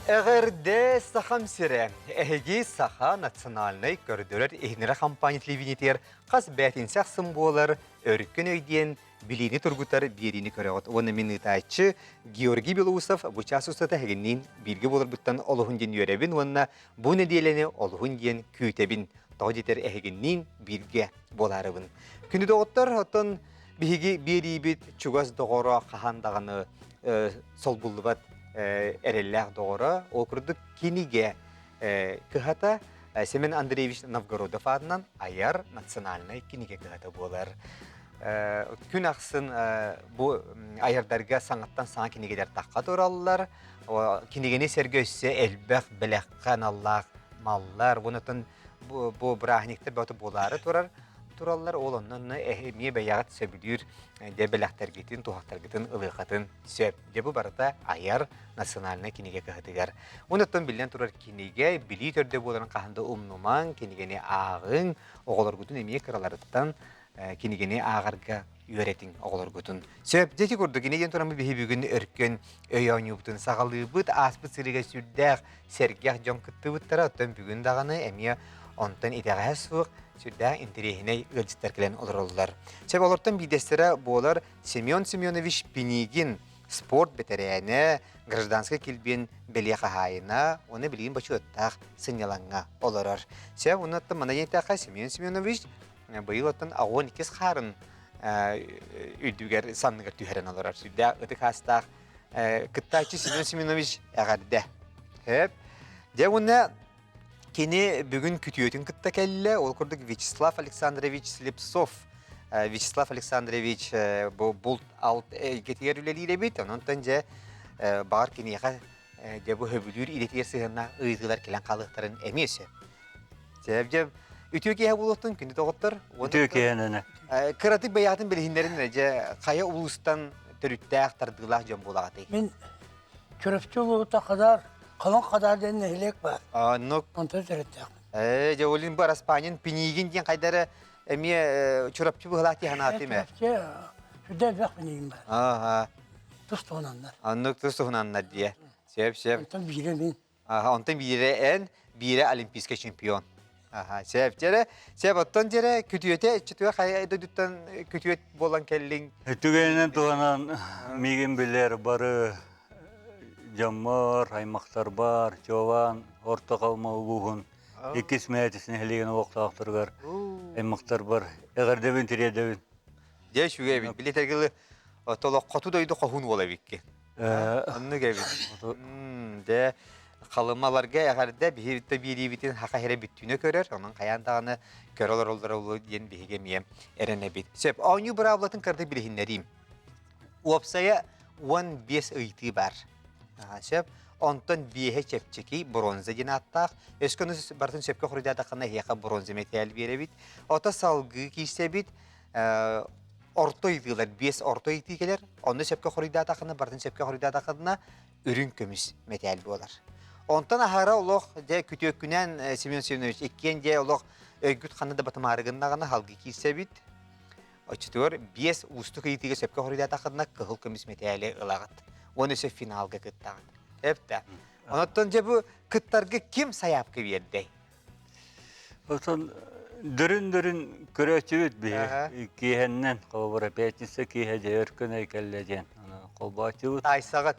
Эҕэрдэ Сахам сирэ! Эһиги Саха национальнай көрдөрөр иһинэрэ хампаанньа телевидениетигэр хас бээтинсэ ахсын буолар Өркөн өй диэн билиини тургутар биэриини көрөҕүт. Уонна мин ыытааччы Георгий Белоусов бу чаас устата эһигинниин бииргэ буоларбыттан олуһун диэн үөрэбин уонна бу нэдиэлэни олуһун диэн күүтэбин. Тоҕо диэтэр эһигинниин бииргэ буолаарыбын. Күндү доҕоттор, оттон биһиги биэриибит чугас доҕоро хаһан даҕаны солбуллубат эрэллээх доҕоро, ол курдук кинигэ кыһата Семен Андреевич Новгородов аатынан айар национальнай кинигэ кыһата буолар. Күн ахсын бу айардарга саҥаттан саҥа кинигэлэр тахха тураллар. Кинигэни сэргэ өссө элбэх бэлэххэ аналлаах маллар, онон бу бырааһынньыктар бөҕөтө буолаары турар тураллар. Ол онно эмиэ бэйэҕит сөбүлүүр дьэ бэлэхтэргитин, туһахтаргытын ылыаххытын сөп. Дьэ бу барыта айар национальнай кинигэ кыһатыгар. Онуттан биллэн турар кинигэ билии төрдө буоларын хаһан да умнумаҥ, кинигэни ааҕыҥ, оҕолоргутун эмиэ кыраларыттан кинигэни ааҕарга үөрэтиҥ оҕолоргутун. Сөп, дьэ ити курдук ини диэн тураммыт биһи бүгүн өркөн өй оонньуубутун саҕалыыбыт. Ааспыт сырыыга сүрдээх сэргэх дьон кыттыбыттара, оттон бүгүн даҕаны эмиэ онтон итэҕэһэ суох сүрдээх интэриэһинэй ыалдьыттар кэлэн олороллор. Сөп, олортон биирдэстэрэ буолар Семен Семенович Пинигин, спорт бэтэрээнэ, гражданскай килбиэн бэлиэ хаһаайына, уонна билигин бочуоттаах сынньалаҥҥа олорор. Сөп, онон манна диэтэххэ Семен Семенович быйыл оттон аҕуон иккис хаарын үрдүгэр санныгар түһэрэн олорор. Сүрдээх ытык аастаах кыттааччы Семен Семенович эҕэрдэ. Сөп. Дьэ уонна кини бүгүн күтүөтүн кытта кэллэ. Ол курдук Вячеслав Александрович Слепцов. Вячеслав Александрович бу булт алт эйгэтигэр үлэлиир эбит. Онон дьэ баҕар киниэхэ дьэ бу хөбүлүүр идэтигэр сыһыаннаах ыйытыылар кэлэн хаалыахтарын эмиэ сөп. Сөп дьэ үтүө киэһэ буолуохтун күндү доҕоттор. Үтүө киэһэнэн. Кыратык бэйэҕитин билиһиннэрин эрэ дьэ хайа улуустан төрүттээх тардыылаах дьон буолаҕытый? Мин Чурапчы улуута Хадар, Халыҥ Хадар диэн нэһилиэк баар. Оннук. Онтон төрүттээхпин. Ээ, дьэ ол бу Араспаанньын Пинигин диэн хайдары эмиэ Чурапчы быһылаах дии санаатым ээ. Чурапчы сүрдэ элбэх Пинигин баар. Ааха. Тус туһунаннар. Оннук тус туһунаннар диэ. Сөп, сөп. Онтон биирэ мин. Аха, онтон биирэ эн, биирэ олимпийскай чемпион. Аха, сөп дьэрэ. Сөп, оттон дьэрэ күтүөтэ, чөтүө хайа дойдуттан күтүөт буолан кэллиҥ? Түгэнинэн туһанан миигин билэр бары дьоммор, аймахтарбар, Чуолаан Орто Халыма улууһун иккис Мээтис нэһилиэгин олохтоохторугар аймахтарбар эҕэрдэбин тириэрдэбин. Дьэ, үчүгэй эбит. Билетэргилы толох хоту дойду хоһуун уола эбикки. Оннук эбит. Дьэ, халымаларга эҕэрдэ биһи биэриибитин хаха эрэ бүттүүнэ көрөр, онон хайаан даҕаны көрө олороллоро буолуо диэн биһиги эмиэ эрэнэбит. Сөп, оонньуу быраабылатын кырдык билиһиннэриим. Уопсайа 15 ыйытыы бар. Сөп. Онтон биэһэ чэпчэки бронза диэн ааттаах. Өскө барытын сөпкө хоруйдаатаххына эһиэхэ бронза мэтээл биэрэбит. Ото салгыы киирсэбит. Орто ыйытыылар, биэс орто ыйытыы кэлэр. Онно сөпкө хоруйдаатаххына, барытын сөпкө хоруйдаатаххына, үрүҥ көмүс мэтээл буолар. Онтон аһара олох дьэ күтүөккүнэн Семен Семенович иккиэн дьэ олох өйгүт ханна да батымаары гыннаҕына халгыы киирсэбит. Оччотугар биэс уустук ыйытыыга сөпкө хоруйдаатаххытына кыһыл көмүс мэтээли ылаҕыт. Уонна өссө финалга кыттаҕыт. Эптэ. Онон дьэ бу кыттарга ким сайаапка биэрдэй? Отон дөрүн-дөрүн көрөөччүбүт биһи киэһэннэн холобура пятница киэһэ дьэ өркөн өй кэллэ диэн холбооччубут. Таайсаҕыт.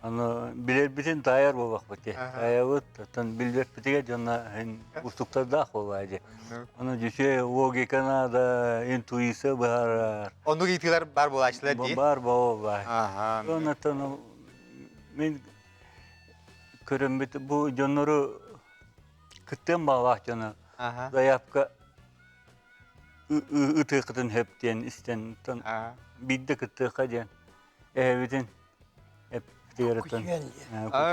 Аны билэрбитин таайар буоллахпыт дии. Таайабыт, оттон билбэппитигэр дьонно уустуктардаах буоллаа дии. Ону дьүчүө логика наада, интуиция быһаарар. Оннук ыйытыылар бар буолааччылар дии. Бар буоллаа. Оннуттан мин көрөммүт бу дьоннору кыттыан баҕалаах дьону заявка ытыаххытын сөп диэн истэн биирдэ кыттыахха диэн эһэбитин эптиэрэтэн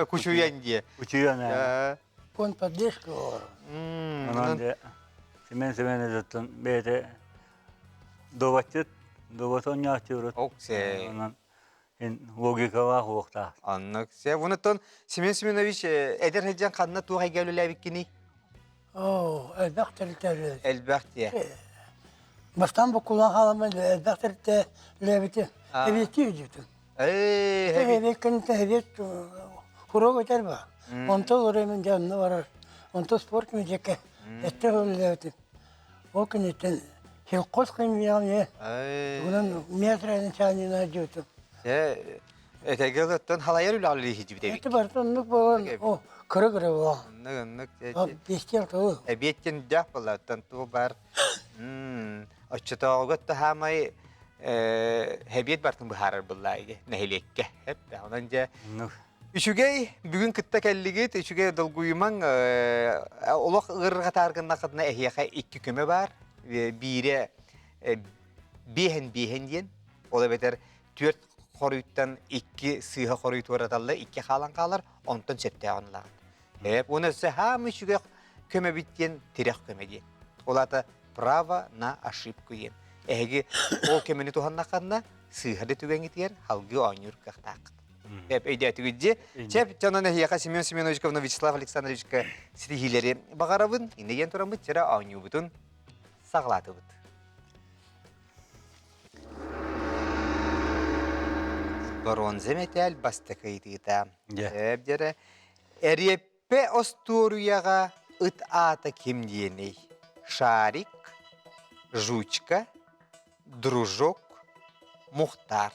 Кучуйан диэ. Кучуйан. Пон поддержка Онон дьэ Семен Семеновичтан бэйэтэ дуобатчыт, дуобат оонньооччу урут. Оксей. Онон логикалаах уохтаах. Оннук. Се, онуттан Семен Семенович эдэр сылдьан ханна туох эйгэ үлэлээбиккиний? Оо, элбэх тэрилтэ Элбэх диэ. Бастаан буккулаан хаалан элбэх тэрилтэ үлэлээбитим. Эбиэттии үдүтүм. Ээ, Эбиэт кэнниттэн эбиэт уруок өтөр ба. Онто олороймун дьэ онно барар. Онто спорт комитекка эттэ үлэлээбитим. Ол кэнниттэн сельхоз химияҕа тугунан метрэнин чаанньына дьиэтим. Этэгэ оттон халайар үлэҕэ үлэлиһи Это барыта оннук буолан, о, кыра-кыра буолан. Оннук, оннук. Бестиэл тылы. Эбиэттин дьах буолла, оттон туу бар. Оччотооҕуга таһаамай хэбиэт бартын быһаарар буллаа нэһилиэккэ. Онон дьэ Үчүгэй, бүгүн кытта кэллигит, үчүгэй долгуйумаҥ, олох ыарырҕатааргыннаххытына эһиэхэ икки көмө баар. Биирэ биэһэн биэһэн диэн, ол эбэтэр түөрт хоруйтан икки сыыһа хоруй туораталлар, икки хаалан хаалар, онтон сөптөөҕүн ылаҕыт. Эп, уонна өссө хаамы үчүгэй көмөбүт диэн тирэх көмө диэн. Ол аата право на ошибку диэн. Эһиги ол көмөнү туһаннаххына сыыһа да түгэҥҥитигэр салгыы оонньуур кыахтааххыт. Эп өйдөөтүгүт дии. Чэп, дьонон эһиэхэ Семен Семеновичка уонна Вячеслав Александровичка ситиһиилэри баҕарабын. Иннэ диэн тураммыт чэрэ оонньуубутун саҕалаатыбыт. Бронза мэтээл бастакы ыйытыыта. Эп дьэрэ Эриэппэ остуоруйаҕа ыт аата ким диэний? Шарик, жучка, дружок, Мухтар.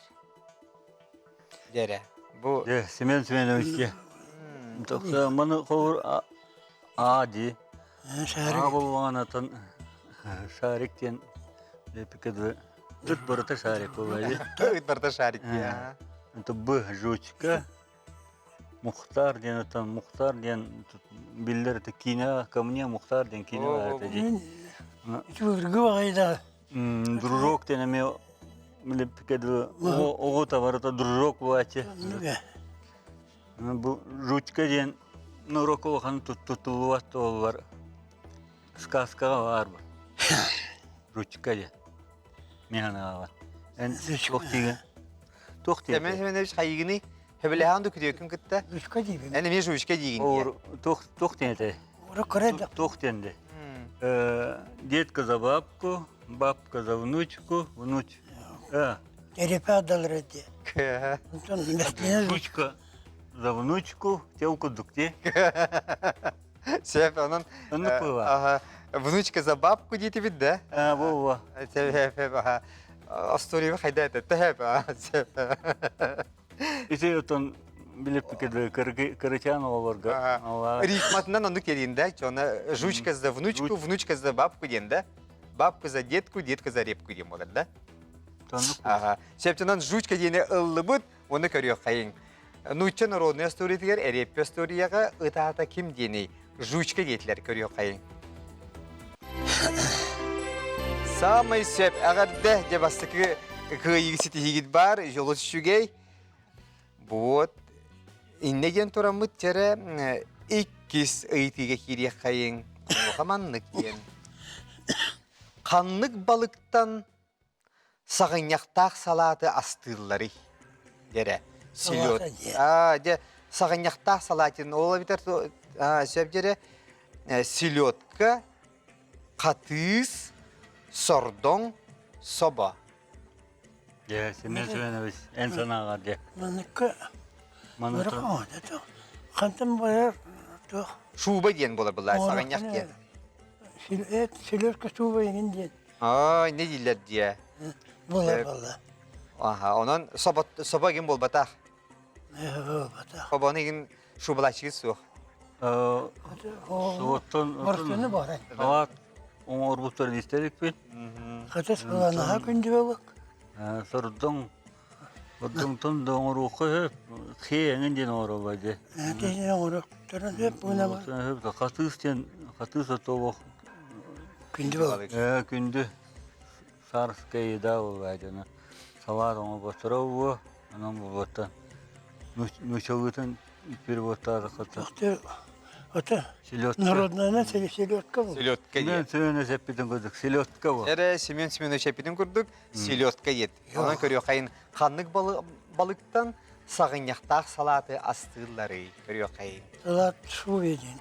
Дьэрэ, бу... Дьэ, Семен Семенович Тохто маны ховур А ди. А боллаҕанатан шарик диэн лепикеды ыт барыта шарик буолла. Ыт барыта шарик дии. Это Б жучка. Мухтар диэн оттон Мухтар диэн биллэр это киинэ ко мне Мухтар диэн киинэ баар этэ дии. Былыргы баҕайыда Дружок диэн эмиэ оҕо барыта дружок буолааччы. Бу жучка диэн норуокка улахан туттуллубат буоллар сказкаҕа баар бу. Жучка диэн. Мин анаабар. Эн туох диигин? Туох диигин? Семен Семенович хайыгыный? Хөбүлэһэҕин да күтүөккүн кытта? Жучка диибин. Эн эмиэ жучка диигин дии. Туох туох диэн этэй? Туох диэн дии? Детка за бабку, бабка за внучку, внуч. Эрепе адалыр дии. Внучка за внучку, тел курдук дии. Сөп, онон Оннук буолла. Внучка за бабку диэтибит да? Буолла. Сөп, сөп, Остуоруйа хайда это? Төһөп, сөп. Ити отон билиппикеде кырычаан оҕолорго Рифматынан оннук диэн да, чона жучка за внучку, внучка за бабку диэн да. Бабка за детку, детка за репку диэн болар да. Ага. Сөптөнөн жучка диэни ыллыбыт, оны көрүөххэйиҥ. Нуучча народный историятыгар эриэппэ историяҕа ытаата ким диэний? Жучка диэтилэр көрүөххэйиҥ. Самай сөп эҕэрдэ дьэ бастакы кыайыы ситиһиигит баар олус үчүгэй. Вот иннэ диэн тураммыт чэрэ иккис ыйытыыга киириэххэйиҥ. Онуоха маннык диэн. Ханнык балыктан саҕынньахтаах салааты астыылларый? Дьэрэ. Селед. Аа, дьэ, саҕынньахтаах салаатын ол эбитэр сөп дьэрэ селедка, хатыыс, сордоҥ, собо. Дьэ, Семен Семенович, эн санааҕар дьэ. Маныкка хантан барар туох Шуба диэн буолар былаа саҕынньах диэн. Селедка шуба иҥин диэн. Ай, не дииллэр диэ. Буолар буолла. Аха, онон собо собо игин буолбатах. Буолбатах. Хобону игин шубалачыгы суох. Суоттан Морсуну баран. Салат оҥорбуттар истэрикпит. Хатыс буланаха күндү Сордоҥ Ордоҥтон да оҥоруохха сөп, хee эҥин диэн оҥороллор дии. Киһини оҥоруохтарын сөп буолан Хатыыс диэн хатыыс отобох күндү балык. Ээ күндү царская еда буолла дьоно. Салаат оҥорботторо буо, онон буолуоттан нуучалыытын переводтаатахха Ата народная селедка был. Селедка Семен Семенович эппитин курдук селедка был. Эрэ Семен Семенович эппитин курдук селедка ет. Онон көрүөххэйин ханнык балыктан саҕынньахтаах салааты астыылларый көрүөххэйин. Салат шуведин.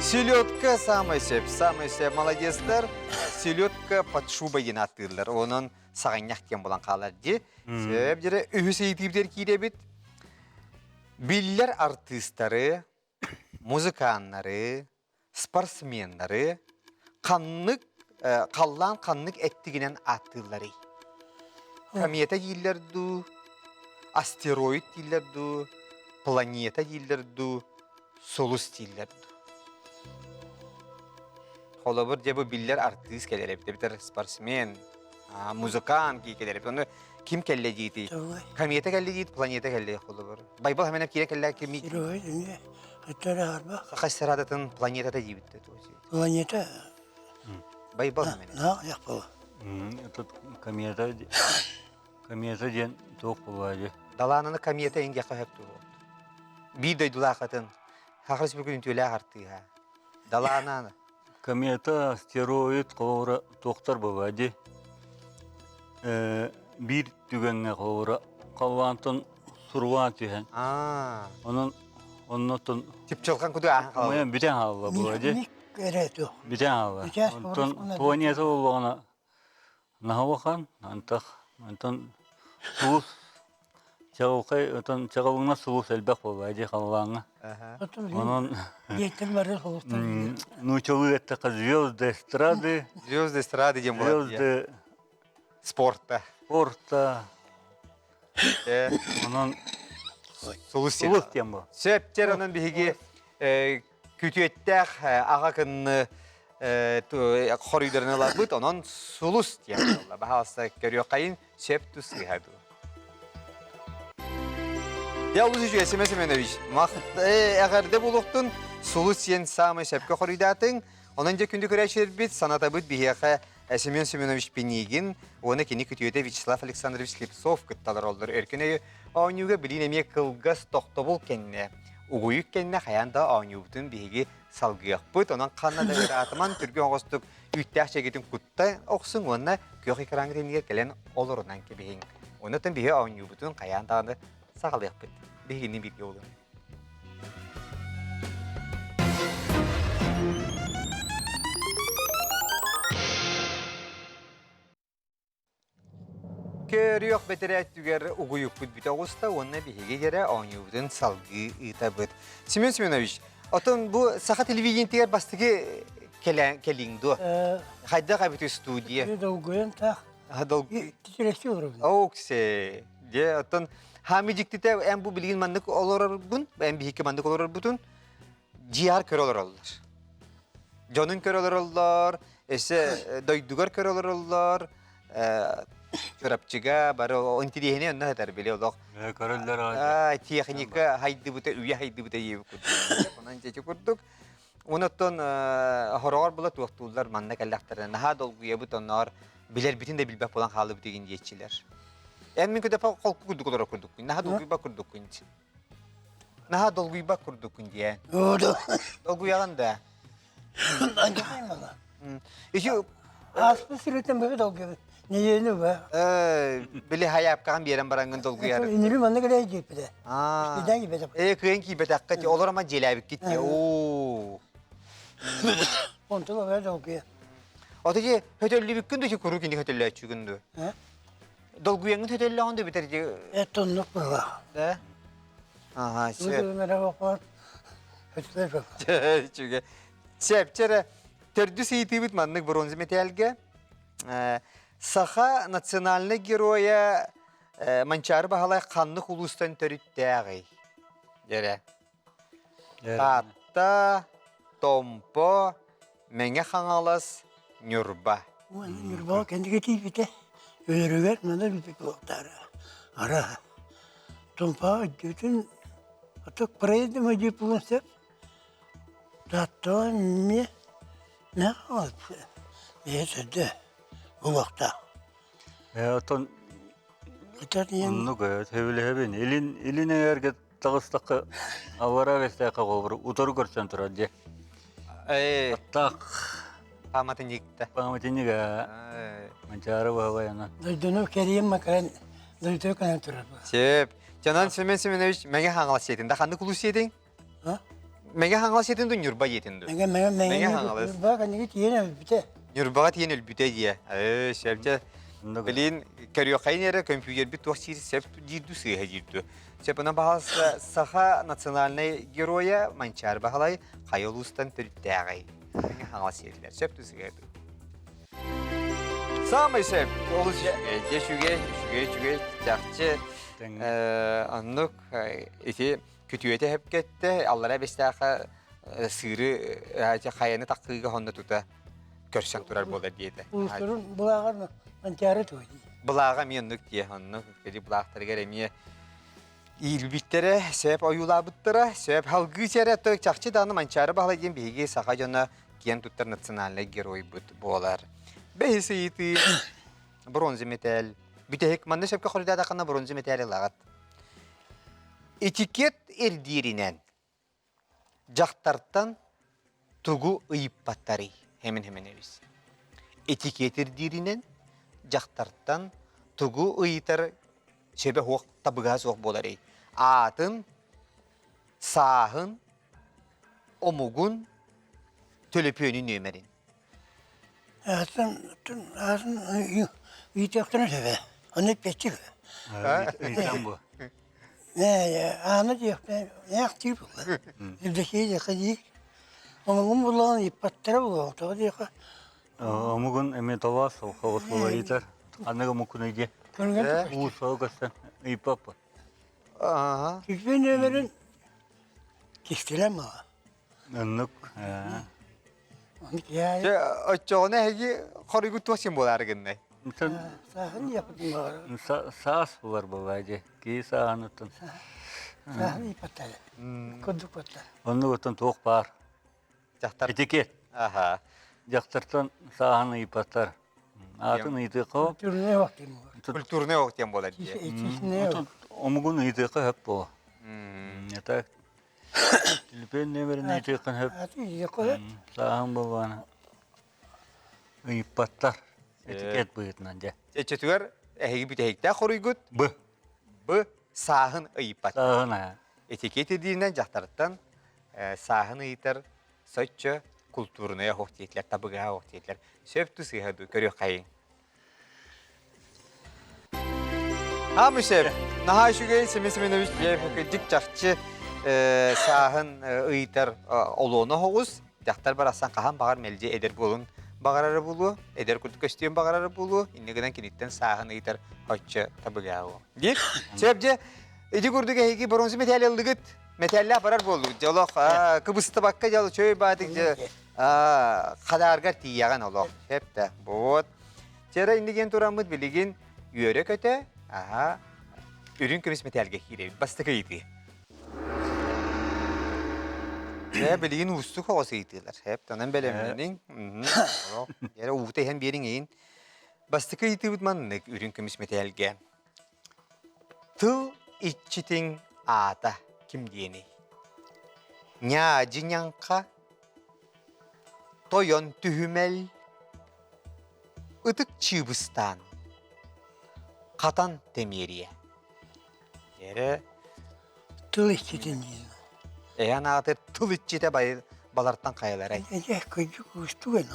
Селедка самый сөп, самый сөп. Молодецтар. Селедка под шубой диэн аттыыллар. Онон саҕынньах диэн булан хаалар дии. Сөп дьэрэ үһүс ыйытыыбытыгар киирэбит. Биллэр артыыстары, музыканнары, спортсменнары ханнык халлаан ханнык эттигинэн ааттыылларый? Комета дииллэр дуу, астероид дииллэр дуу, планета дииллэр дуу, сулус дииллэр дуу? Холобур, дьэ бу биллэр артыыс кэлэр эбит, эбэтэр спортсмен, музыкант кии кэлэр эбит. Ону ким кэллэ диитий? Комета кэллэ диит, планета кэллэ холобур. Байбал хэмэнэ киирэ кэллэ кими? Саха эстрадатын планетата диибит Планета Байбал хэмэнэ. Тут комета комета диэн туох буолуо Далаананы комета ингиэхэ хөп туһу. Биир дойдулаахатын Саха Республикатын үтүөлээх артыыһа. Далаананы. Комета, астероид холобура туохтар буолуо дии. Биир түгэҥҥэ холобура халлаантан сурулаан түһэн. Онон оннотон Типчылхан куду ааһан хаалла. Бүтэн хаалла буолуо дии. Бүтэн хаалла. Онтон планета буоллаҕына Наһаа улахан, антах онтон сулус чаҕылхай отон чаҕылыҥнас сулус элбэх буолла дии халлааҥҥа. Онон Диэттэн бары сулустар нууччалыы эттэххэ звезды эстрады, Звезды эстрады диэн буолар звезды спорта. спорта. Онон Сулус сулус диэн бу. Сөптер онон биһиги күтүөттээх аҕа кынны хоруйдарын ыларбыт, онон сулус диэн буолла. Баһаалыста көрүөххэйин сөп тус сыыһа дуу. Я олус үчүгэй Семен Семенович. Эҕэрдэ буолуохтун сулус сиэн саамай сөпкө хоруйдаатыҥ. Онон дьэ күндү көрөөччүлэрбит санатабыт биһиэхэ Семен Семенович Пинигин уонна кини күтүөтэ Вячеслав Александрович Слепцов кытталар оллор өркөн өйү оонньууга билиин эмиэ кылгас тохтобул кэннэ угуйук кэннэ хайаан да оонньуубутун биһиги салгыахпыт. Онон ханна да ыраатыман түргэн оҕостук үүттээх чэгитин кутта охсуҥ уонна күөх экраҥҥыт иннигэр кэлэн олорунан кэбиһиҥ. Онон биһи оонньуубутун хайаан даҕаны саҕалыахпыт. Биһигини бииргэ буолуҥ. Көрүөх бэтэрээттүгэр угуйукпут бүтэ оҕуста уонна биһиги эрэ оонньуубутун салгыы ыытабыт. Семен Семенович, отон бу саха телевидениетигэр бастакы кэлиҥ дуо? Хайдах эбит студия? Долгуйан таах. Титирэсти олоробун. Оксе. Дьэ, оттон хаами дьиктитэ эн бу билигин маннык олорорбун, эн биһикки маннык олорорбутун дьиэҕэр көрө олороллор. Дьонун көрө олороллор, өссө дойдугар көрө олороллор, Чурапчыга бары интириэһинэй онно сытар били олох. Көрөллөр Техника хайдыбыта, үйэ хайдыбыта диэбит курдук. Онон дьэчи курдук. Онуттан хороҕор була туохтууллар манна кэллэхтэринэ наһаа долгуйабыт онноор билэрбитин да билбэт буолан хаалыбыт игин диэччилэр. Эн мин көтөпө холку курдук олорор курдуккун, наһаа долгуйбат курдуккун. Наһаа долгуйбат курдуккун диэн. Долгуйаҕын да. Ити Ааспыт сүрүттэн бөбө долгуйабыт. Нэдиэлэни ба. Били хайаапкаҕын биэрэн бараҥҥын долгуйар. Үнүрү манна кэлэ дьиэппитэ. Үстүдэн киирбэтэх. Ээ кыайан киирбэтэххэ ти олор ама дьиэлээбиккит ти. Оо. Онтон бөбө долгуйа. Ото же хөтөллүбүккүн ду куруук ини хөтөллөөччүгүн ду. Долгуйаҥҥын хөтөллөҕүн ду бүтэр ди. Э тоннук буолла. Да? Ага, сөп. Үчүгэй. Сөп, чэрэ. Төрдүс ыйытыыбыт маннык бронза мэтээлгэ. Саха национальнай геройа Манчаары Баһылай ханнык улуустан төрүттээҕий? Дьэрэ. Таатта, Томпо, Мэҥэ Хаҥалас, Ньурба. Ньурбаҕа кэнники тиийбитэ. Өлөрүгэр манна билбит буолуохтаара. Ара Томпоҕа өйдүүтүн Оток проездом өйдүүр буолуон сөп. Тааттаҕа эмиэ бэйэ төрдө буолуохтаах. Э, оттон оннук сөбүлэһэбин. Илин илин эҥээргэ таҕыстахха аллараа бэстээххэ холобур утары көрсөн турар дьэ. Э, Аттаах пааматынньыкта. пааматынньыга Манчаары Баһылайынан. Дойдуну кэрийэн макаран дойду кэнэн турар. Сөп. Дьонон Семен Семенович Мэҥэ Хаҥалас сиэтин да ханнык улуус сиэтиҥ? Мэҥэ Хаҥалас сиэтин дуу Ньурба диэтин дуу? Мэҥэ Мэҥэ Мэҥэ Хаҥалас. Ньурба кэнники тиийэн өлбүтэ. Ньурбаҕа тиийэн өлбүтэ диэ. Ээ, сөп дьэ. Билин көрүөххэйин эрэ көмпүүтэрбит туох сиир сөп диир дуу сыыһа диир дуу. Сөп онон баһалыс саха национальнай геройа Манчаары Баһылай хайа улуустан төрүттээҕий? Хаҥалас сиэтилэр. Сөп дуу сыыһа дуу? Самый сөп. Олус үчүгэй, үчүгэй, үчүгэй, үчүгэй, чахчы оннук ити күтүөтэ хөпкөттө, аллара бэстээхэ сыыры хайаны таххыыга хонно тута көрсөн турар буолар диэтэ. Улуустарын былааҕар Манчаары туой дии. Былааҕа эмиэ оннук дии, оннук кэли былаахтарыгар эмиэ иилбиттэрэ, сөп ойуулаабыттара, сөп халгыы сэрэ то чахчы даҕаны Манчаары Баһылай диэн биһиги саха дьоно киэн туттар национальнай геройбут буолар. Бэһис ыйытыы бронза мэтээл. Бүтэһик манна сөпкө хоруйдаатаххына бронза мэтээл ылаҕыт. Этикет ирдииринэн Дьахтартан тугу ыйыппаттарый? Хэмин Хэминэбис. Этикет ирдииринэн дьахтартан тугу ыйытар сөбө суох табыгаһа суох буоларый? Аатын, сааһын, омугун, төлөпүөнүн нүөмэрин. Аатын, аатын ыйытыахтарын сөбө. Ону эппэччи. Ыйтан бу. Аана диэхтэ, ээхтиир буолла. Евдокия диэхэ диир. Омугун буллаҕын ыйыппаттара буолуо, тоҕо диэхэ. Омугун эмиэ толоос, холкоҕус буола ыйытар. Ханнык омуккунуй диэ. Уу суол көстөн ыйыппаппын. Ааха. Килбиэн нөмерин кистэлэм мала. Оннук. Дьэ, оччоҕуна эһиги хоруйгут туох син буолаары гыннай? Сааһын диэхпитин баҕарабын. Саас булар буолаа дьэ. Киһи сааһыныттан. Сааһын ыйпаттар. Курдук баттар. Оннук оттон туох баар? Дьахтар. Этикет. Аха. Дьахтартан сааһын ыйпаттар. Аатын ыйытыахха Культурнай ох диэн буолар. Культурнай ох диэн буолар дии. Этичнэй Омугун ыйытыахха сөп буолуо. Это Түлүпүөн нүөмэрин ыйытыаххын сөп. Сааһын буоллаҕына ыйыппаттар. Этикет быһыытынан дьэ. Эчэтигэр эһиги бүтэһиктээх хоруйгут Б. Б. Сааһын ыйыппат. Сааһын аа. Этикет ирдииринэн дьахтартан сааһын ыйытар соччо култуурунай оһох диэтилэр, табыгаһа оһох диэтилэр. Сөп тус сыыһа дуу көрүөххэйиҥ. Хаамышев, наһаа үчүгэй Семен Семенович кырдьык чахчы сааһын ыйытар олуона оһоҕус. Дьахтар барахсан хаһан баҕар мэлдьи эдэр буолун баҕарара буолуо, эдэр курдук көстүөн баҕарара буолуо, инньэ гынан киниттэн сааһын ыйытар оччо табыгааҕа. Диир. Сөп дьэ, ити курдук эһиги бронза мэтээли ыллыгыт, мэтээллээх барар буоллугут. Дьэ олох кыбыстыбакка дьэ чөй баатык дьэ хадааргар тиийэҕин олох. Сөп да. Вот. Чэрэ иннигин тураммыт билигин үөрэ-көтө, аха, үрүҥ көмүс мэтээлгэ киирэбит. Бастакы ыйытыы. Ээ, билигин уустук оҕос ыйытыылар. Эп, онон бэлэмнэниҥ. Олох, эрэ уута иһэн биэриҥ иһин. Бастакы ыйытыыбыт маннык үрүҥ көмүс мэтээлгэ. Тыл иччитин аата ким диэний? Ньаадьы ньаҥха, тойон түһүмэл, ытык чыыбыстаан, хатан тэмиэрийэ. Эрэ Тыл иччитин диэн. Эһэн ааты тыл иччитэ балартан хайаларай? Эдьэ, кырдьык уустук эн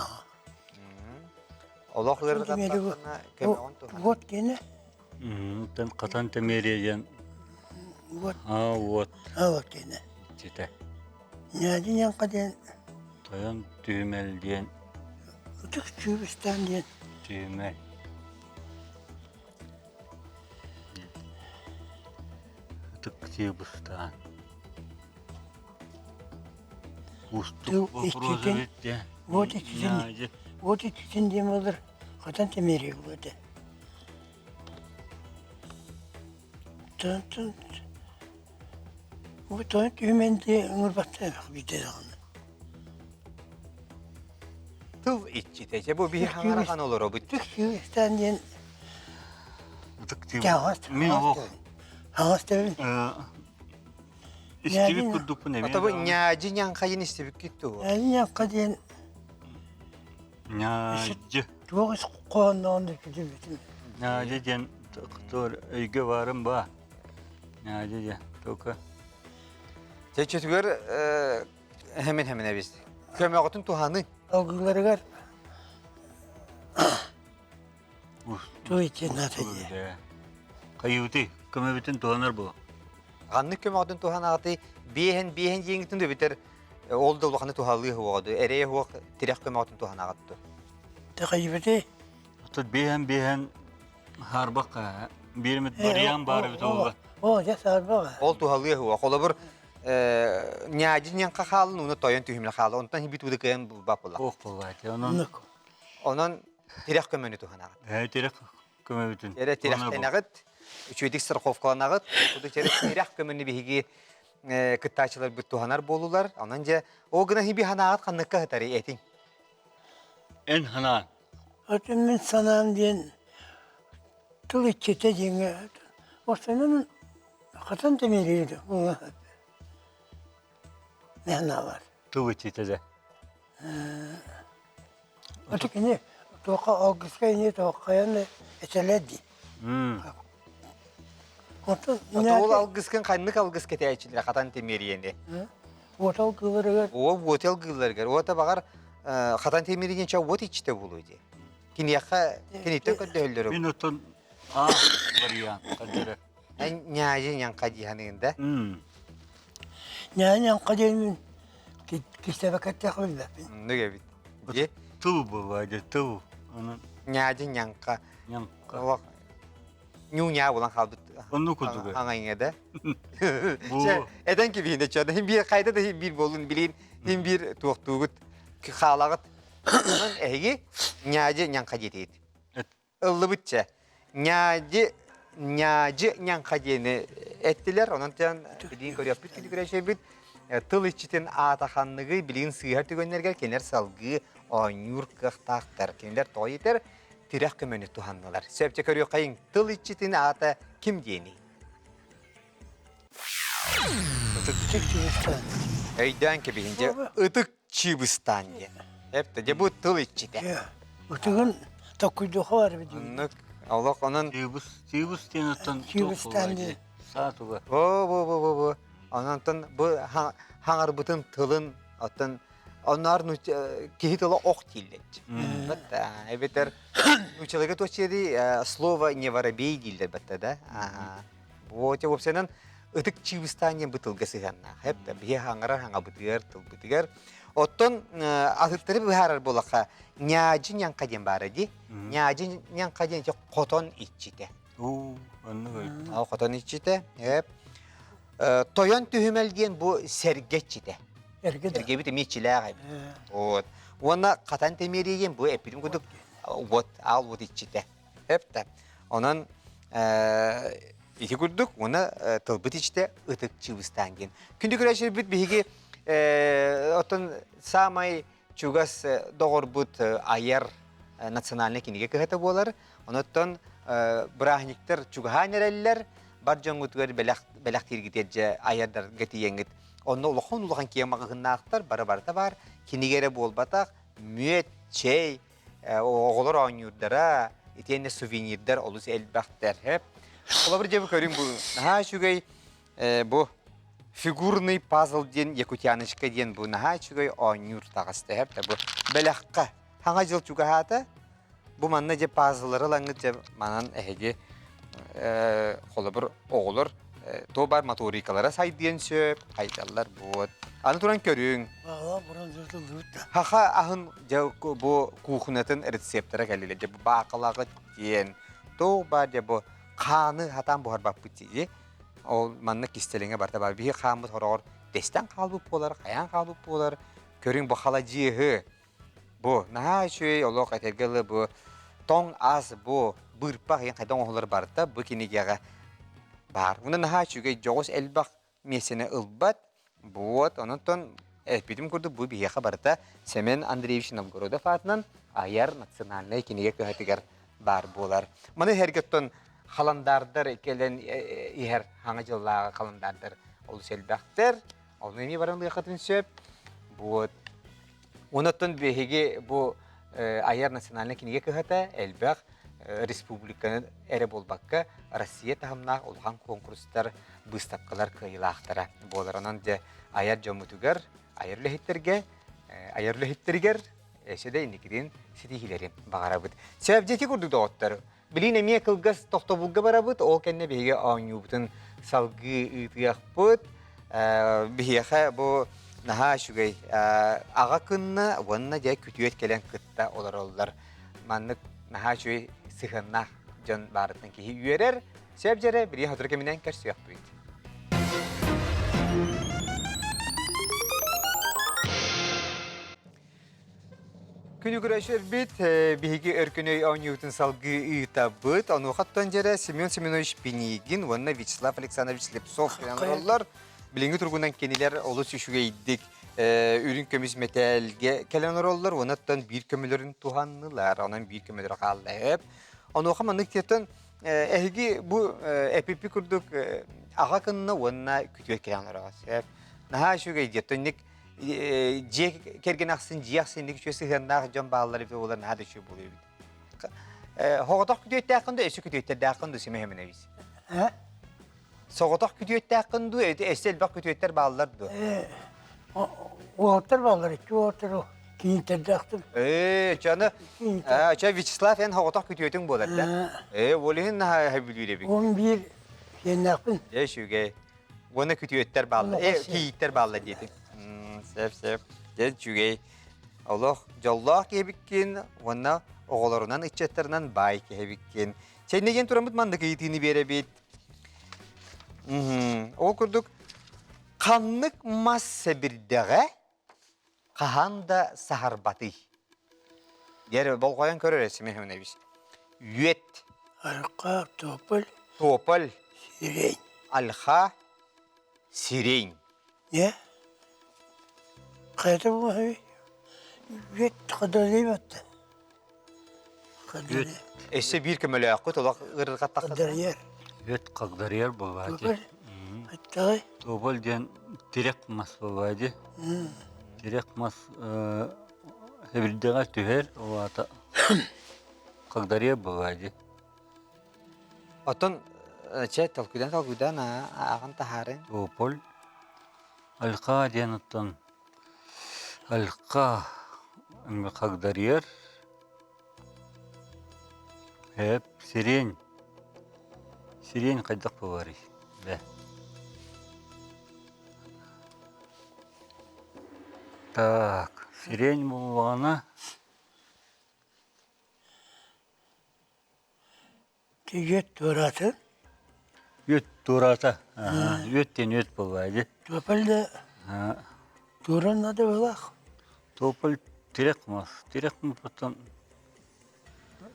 Олох ыарырҕаттаххына көмөҕүн туһана. Вот диэнэ. Тэн хатан тэмиэрийэ диэн. Вот. А, вот. А, вот диэнэ. Иччитэ. Ньээдьи ньаҥха диэн. Тойон түһүмэл диэн. Ытык чүүбүстээн диэн. Түһүмэл. Ытык чыыбыстаан. Тыл Уустук вопрос иччитин, эбит дии. вот иччитин, Ньаадьы. вот иччитин диэн буолар, хатан тэмиэрийэ буолуо этэ. Тон тон түһүмэн дии ыҥырбаттар биирдэ даҕаны. Тыл иччитэ. Дьэ бу биһи хаҥарахан олоробут. Ытык чыыбыстаан диэн Ытык хаҥас Мин олох хаҥас тэбин. истибит курдукпун эмиэ. Ата бу ньаадьы ньаҥхайын истибиккит дуо? Ньаадьы ньаҥха диэн Ньаадьы. Туох ис хоһоонноҕун да билбитим. Ньаадьы диэн өйгө баарым баа. Ньаадьы диэн только Чэччэтигэр хэмин хэмин эбис. Көмөҕүтүн туһаны. Алгыыларыгар. Тыл иччитин аата дии. Хайыыты көмөбүтүн туһанар буо. Ханнык көмөҕүтүн туһанаҕытый? Биэһэн биэһэн диэҥитин да битэр ол да улаханы туһалыы суоҕа дуу, эрэйэ суох тирэх көмөҕүтүн туһанаҕыт дуу? Тэхайбыты Тут биэһэн биэһэн хаарбах бииримит барыйаан баар эбит ол. О, дьэ саарбах. Ол туһалыы суох. Холобур, ньаадьы ньаҥха хаалын уна тойон түһүмлэ хаалын. Онтон хибит уды кыайан булбат буолла. Ох буолла Онон Онон тирэх көмөнү туһанаҕыт. Э тирэх көмөбүтүн. Эрэ тирэхтэнэҕит, үчүгэйдик страховкаланаҕыт. Куду тирэх көмөнү биһиги кыттааччыларбыт туһанар буолулар. Онон дьэ, ол гына хиби ханаҕыт ханныкка сытары этиҥ. Эн ханаан. Атын мин санаам диэн тыл иччитэ диэҥҥэ Останан хатан тэмириир Мэхнаалар. Тыл иччитэ дэ. Аты кини туохха алгыска ини туоххайан этэлэр дии. Оттон Ол алгыскын ханнык алгыс кэтээччилэрэ хатан тимириэни? Уотал кыыларыгар. О, уотал кыыларыгар. Уота баҕар хатан тимириэн ча уот иччитэ буолуо дии. Киниэхэ киниттэн көрдөһөллөрө. Мин оттон а вариант кадыры. Ньаайы ньаҥха дии саныгын да? Ньаайы ньаҥха диэн кистээбэккэ билбэппин. Оннук эбит. Дьэ. Тыл буолла дьэ тыл. Онон Ньаадьы ньаҥха. Ньаҥха. Олох ньуу-ньаа булан хаалбыт. Оннук курдук. Аҥайҥа да. Чэ, этэн кибиһинэ чэ, хин биир хайда да хин биир буолун билин, хин биир туохтуугут хаалаҕыт. Онон эһиги ньаадьы ньаҥха диэтигит. Ыллыбыт чэ. Ньаадьы ньаадьы ньаҥха диэни эттилэр. Онон тэн билигин көрүөхпүт күнү тыл иччитин аата ханныгый билигин сыыһар түгэннэргэр кинилэр салгыы оонньуур кыахтаахтар. Кинилэр тоҕо иитэр тирэх көмөнү туһаннылар. Сөпчө көрүөххэйиҥ тыл иччитин аата ким диэний? Ытык Чыыбыстаан. Өйдөөн кэбиһин дьэ ытык Чыыбыстаан диэн. Эптэ дьэ бу тыл иччитэ. Ытыгын токкуйдуха бар эбит. Оннук олох онон Чыыбыс, чыыбыс диэн оттон Чыыбыстаан диэн. Саа туга. О бу бу бу бу. Онон бу хаҥарбытын тылын оттон онноор киһи тыла ох дииллэр. Эбэтэр нуучаларга туох слово не воробей дииллэр батта да. Вот уопсайынан ытык чыыбыстаан диэн бу тылга сыһыаннаах. Эп биһи хаҥарар хаҥабытыгар, тылбытыгар. Оттон атыттары быһаарар буоллахха, ньаадьы ньаҥха диэн баара дии. Ньаадьы ньаҥха диэн ити хотон иччитэ. Уу, оннук эбит. Ол хотон иччитэ. Эп. Тойон түһүмэл диэн бу сэргэ иччитэ. Эргэ да. Эргэбит эмиэ иччилээх эбит. Вот. Уонна хатан тэмиэрийэ диэн бу эппитим курдук вот аал уот иччитэ. Эптэ. Онон ити курдук уонна тылбыт иччитэ ытык чыыбыстаан диэн. Күндү көрөөччүлэрбит биһиги оттон саамай чугас доҕорбут айар национальнай кинигэ кыһата буолар. Онуттан бырааһынньыктар чугаһаан эрэллэр, бар дьоҥҥутугар бэлэх бэлэхтииргитигэр дьэ айардарга тиийэҥҥит. Онно улахан-улахан киэҥ маҕаһыыннаахтар, бары барыта баар. Кинигэ эрэ буолбатах, мүөт, чэй, оҕолор оонньуурдара, итиэннэ сувенирдар олус элбэхтэр. Холобур, дьэ бу көрүҥ бу наһаа үчүгэй бу фигурный пазл диэн якутяночка диэн бу наһаа үчүгэй оонньуур таҕыста бу бэлэххэ хаҥа дьыл чугаһаата бу манна дьэ пазллары ылаҥҥыт дьэ манан эһиги холобур оҕолор то бар моторикалара сайдыан сөп хайдаллар буот аны туран көрүҥ Хаха аһын дьэ бу кухнятын рецептара кэллилэр дьэ бу баакалаҕыт диэн туох баар дьэ бу хааны хатаан буһарбаппыт дии ол манна кистэлэҥэ барыта баар биһи хааммыт хороҕор тэстэн хаалбыт буолар хайаан хаалбыт буолар көрүҥ бу халадьыаһы бу наһаа үчүгэй олох этэргэ дылы бу тоҥ ас бу быырпах иһин хайдах оҥоһуллар барыта бу кинигэҕэ баар уонна наһаа үчүгэй дьоҕус элбэх миэстэни ылбат. Вот, онон эппитим курдук бу биһиэхэ барыта Семен Андреевич Новгородов аатынан айар национальнай кинигэ кыһатыгар баар буолар. Маны иһэргэ халандаардар кэлэн иһэр хаҥа дьыллааҕы халандаардар олус элбэхтэр. Ону эмиэ баран ылыаххытын сөп. Вот. Онон биһиги бу айар национальнай кинигэ кыһата элбэх республиканы эрэ буолбакка Россия таһымнаах улахан куонкурустар, быыстапкалар кыайыылаахтара буолар. Онон дьэ айар дьоммутугар, айар үлэһиттэргэ, айар үлэһиттэригэр өссө да инникитин ситиһиилэри баҕарабыт. Сөп дьэ ити курдук доҕоттор. Билин эмиэ кылгас тохтобулга барабыт, ол кэннэ биһиги оонньуубутун салгыы ыытыахпыт. Биһиэхэ бу наһаа үчүгэй аҕа кынна уонна дьэ күтүөт кэлэн кытта олороллор. Маннык наһаа үчүгэй сыһыаннаах дьон баарыттан киһи үөрэр. Сөп дьэрэ, билигин сотору кэминэн көрсүөхпүт. Күнү көрөшөрбүт, биһиги өркүнөй оонньуутун салгыы ыытабыт. Онуоха дьэрэ Семен Семенович Пинигин уонна Вячеслав Александрович Слепцов олороллор. Билиҥҥи туругунан кинилэр олус үчүгэйдик үрүҥ көмүс мэтээлгэ кэлэн олороллор уонна оттон биир көмөлөрүн туһаннылар. Онон биир көмөлөрө хаалла. Онуоха маннык тиэтэн эһиги бу эпипи курдук аҕа кынна уонна күтүөт кэлэн олороҕут. Наһаа үчүгэй диэтонник дьиэ кэргэн ахсын дьиэ ахсын инник үчүгэй сыһыаннаах дьон бааллар эбит буолар наһаа да үчүгэй буолуо эбит. Соҕотох күтүөттээххин дуу, өссө күтүөттэрдээххин дуу Семен Семенович? Соҕотох күтүөттээххин дуу, өссө элбэх күтүөттэр бааллар дуо? Уолаттар бааллар, икки уолаттар кийииттэрдээхтим. Ээ, чаны, ча Вячеслав эн соҕотох күтүөтүҥ буолар да? Ээ, ол иһин наһаа бүлүүр эбит. 11 сиэннээхпин. Дьэ, үчүгэй. Уонна күтүөттэр бааллар, э, кийииттэр бааллар диэтиҥ. Сөп, сөп. Дьэ, үчүгэй. Олох дьоллоох киһибиккин уонна оҕолорунан, ыччаттарынан баай киһибиккин. Чэйнэйэн тураммыт маннык ыйытыыны биэрэбит. Ол курдук, ханнык мас сэбирдэҕэ хаһан да саһарбатый? Дьэр болҕойон көрөр Семен Семенович. Үөт. Альха, тополь. Тополь. Сирень. Альха, сирень. Не? Хайата буолуой? Үөт хадалыйбатта. Үөт. Өссө биир көмөлөөххүт олох ыарырҕаттахха. Хагдарыйар. Үөт хагдарыйар буолааччы. Аттаҕай. Тобол диэн тирэх мас буолааччы. Тирэх мас эбирдэҕэ түһэр, ол аата хагдарыйар буолааччы. Оттон чэ толкуйдан толкуйдан ааҕан таһаарын. Тополь. Альха диэн оттон Альха хагдарыйар. Эп сирень. Сирень хайдах буоларый? Бэ. Так, сирень буоллаҕына Үөт туораата. Үөт туораата. Үөт диэн үөт буоллаа дии. Тополь да туоран надо былаах. Тополь тирэх мас. Тирэх маппаттан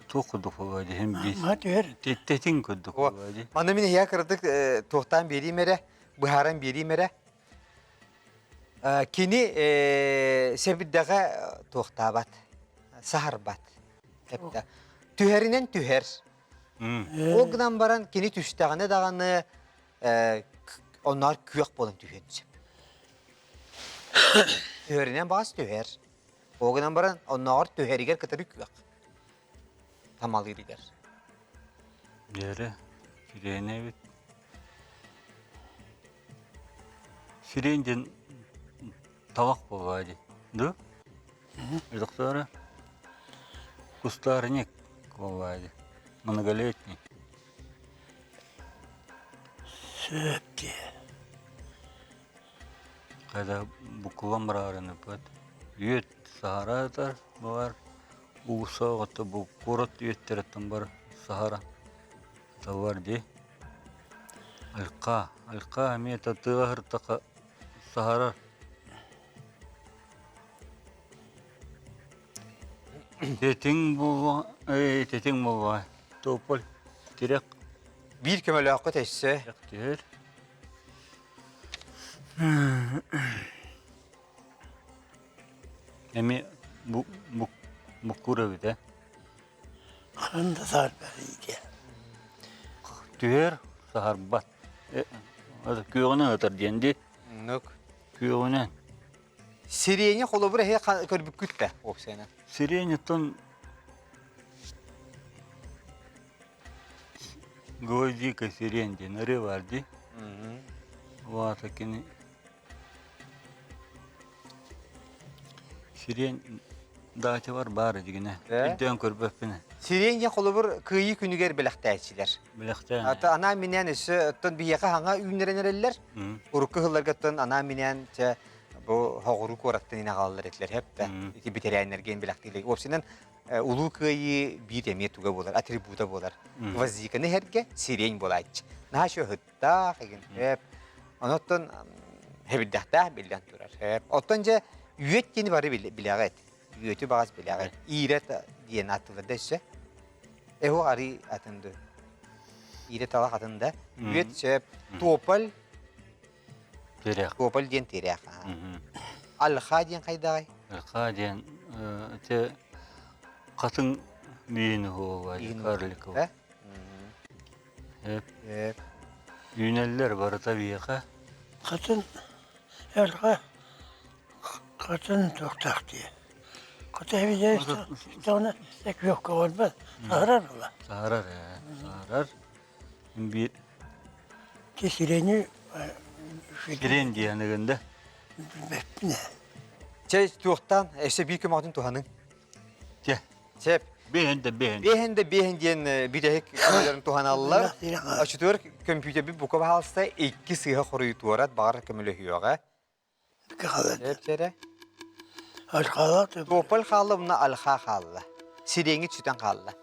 туох курдук буолуо дии иһин биир. Ма түһэр. Тэтиҥ курдук буолуо дии. Маны мин эһиэхэ кыратык туохтаан биэриим эрэ, быһааран биэриим эрэ. Кини сэбирдэҕэ туохтаабат, саһарбат. Эптэ. Түһэринэн түһэр. Ол гынан баран кини түстэҕинэ даҕаны онноор күөх буолан түһүөн сөп. Түһэринэн баҕас түһэр. Ол гынан баран оннооҕор түһэригэр кытары күөх. Тамалыырыгар. Дьэрэ, сиренэ эбит. Сирень диэн талах буоллаҕа дии. Ду? Доктора? Кустарник буоллаҕа дии. Многолетний. Сөп дии. Когда букулан барарын ыппыт. Үөт саһаратар баар. Ууса оҕото бу куорат үөттэриттэн бар саһара. Бар дии. Альха, альха эмиэ тыа сыртаха саһарар. Тэтиҥ буолуо, ээ тэтиҥ буолуо. Тополь, тирэх. Биир көмөлөөххүт өссө. Түһэр. Эми бу бу буккур эбит ээ. Хан да саарбат иитиэ. Түһэр, саһарбат. Күөҕүнэн ытар диэн дии. Оннук. Күөҕүнэн. Сириэни холобур эһи көрбүккүт да уопсайынан? Сириэниттэн гвоздика сирень диэн ырыа баар дии. Ол кини сирень даачабар баар дигинэ. Өйдөөн көрбөппүн. Сирень холобур кыайыы күнүгэр бэлэхтээччилэр. Бэлэхтээн. Ата анаан-минээн өссө оттон биһиэхэ хаҥа үүннэрэн эрэллэр. Урукку сылларга оттон анаан-минээн чэ бу хоҕуруу куораттан ине аҕалаллар этилэр хэп да. Ити бэтэрээннэргэ бэлэхтиилэр. Уопсайынан Улуу Кыайыы биир эмиэ туга буолар, атрибута буолар. Гвоздиканы иһэргэ сирень буолааччы. Наһаа үчүгэй ыһыттаах, игин хэп. Онон хэбирдэхтээх биллэн турар. Хэп. Оттон дьэ үөт диэни бары билэҕит. Үөтү баҕас билэҕит. Иирэ диэн ааттыылар да өссө. Эһу арыы атын ду. Иирэ талах атын да. Үөт сөп. Тополь. Тирэх. Тополь диэн тирэх. Алха диэн хайдаҕай? Алха диэн те хатыҥ биини хуова карликов. Эп. Үүнэллэр барыта биэхэ. Хатын эргэ хатын туохтаах дии. Хата эбидэ истэҕинэ экүөхкэ барбат саһарар ыла. Саһарар ээ, саһарар. Биир Ки сирени Сирен диэн ыгында. Билбэппин ээ. Чэ, туохтаан, өссө биир көмөҕүтүн туһаныҥ. Чэ. Сеп. Бэһин да бэһин. Бэһин да бэһин диэн бүтэһик көмөлөрүн туһаналлар. Очутугар көмпүүтэрбит бука баһаалыста икки сыыһа хоруйутуорат баҕар көмөлөһүөҕэ. Эпчэрэ. Тополь хаалла уонна альха хаалла. Сириэҥит сүтэн хаалла.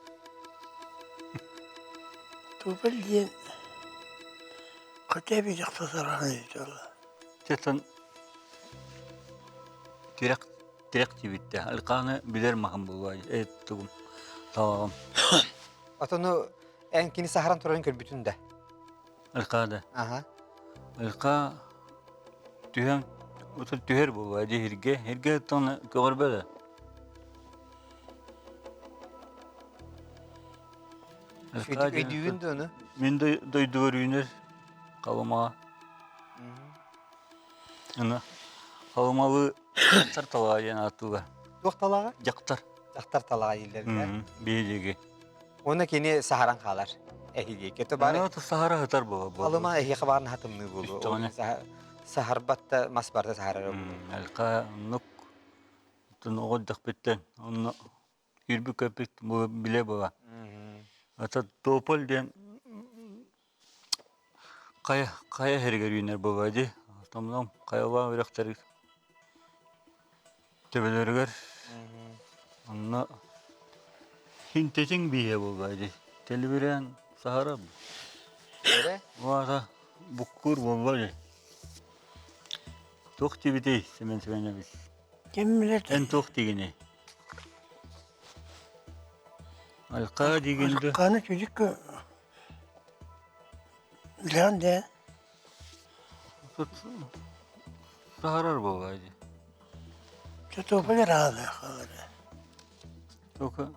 Тополь диэн хотя бы дьахтар Честно, тирэх тирэх тибитте. Альканы билер махым булуа. Э тугум. Талаҕым. Отону эн кини саһаран турарын көрбүтүн да. Алька да. Аха. Алька түһэн отут түһэр буолуо дии хиргэ. Хиргэ оттон көҕөрбө да. Өйдүүгүн да ону? Мин дойдубар үүнэр Халымаҕа. Аны Халымалы дьахтар талаҕа диэн ааттыыллар. Туох талаҕа? Дьахтар. Дьахтар талаҕа дииллэр. Биһиги. Уонна кини саһаран хаалар. Эһиги то баар. Саһара сытар буолуо. Халыма эһиэхэ баар наһаа буолуо. Саһарбат да мас барда саһарар буолуо. Алка оннук оҕо эрдэхпиттэн онно киирбит-көппүт билэ буола. Ата тополь диэн хайа хайа иһэригэр үүнэр буолуо дии. Томном хайалаах үрэхтэр төбөлөрүгэр онно хинтэтиҥ бииһэ буолуо дии. Тэлибирээн саһара Уата буккуур буолла дии. Туох диэбитий Семен Семенович? Ким билэр? Эн туох диигиний? Алка диигин да? Алканы чүдүк билэҕин дээ. Тут саһарар буолла дии. Тополь хаалар. Только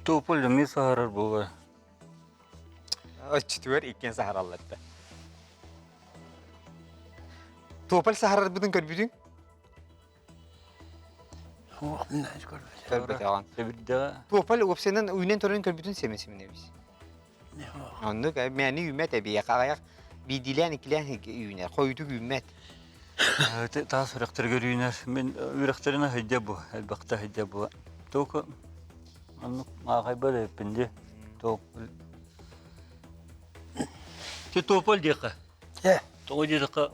тополь эмиэ саһарар буолла. Оччотугар иккиэн саһараллар да. Тополь саһарарбытын көрбүтүҥ? Суох, мин көрбөтөҕүм. Көрбөтөҕүн. Сэбирдэҕэ. Тополь уопсайынан үүнэн турарын көрбүтүн Семен Семенович. Оннук мээни үүммэт эбиэхэ аҕыйах биирдиилээн иккилээн үүнэр, хойутук үүммэт. Таас үрэхтэригэр үүнэр. Мин үрэхтэринэ сылдьа бу, элбэхтэ сылдьа бу. Только оннук маахайбар эбиппин дии. Тополь. Ти тополь диэххэ. Тоҕо диэтэххэ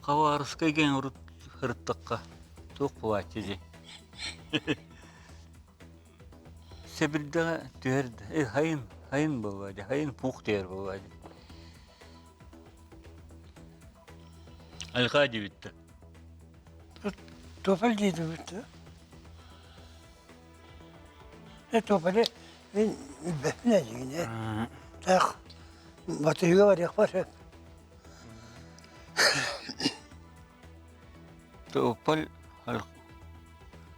Хабаровскай гэн урут сырыттахха туох буолааччы дии. Сэбирдэҕэ түһэр да, э, хайын, хайын буолуо дии, хайын пух түһэр буолуо дии. Альха диэбиттэр. Тополь диэбиттэр. Э, тополи мин билбэппин эдьиҥинэ. Таах батыһыга барыахпар сөп. Тополь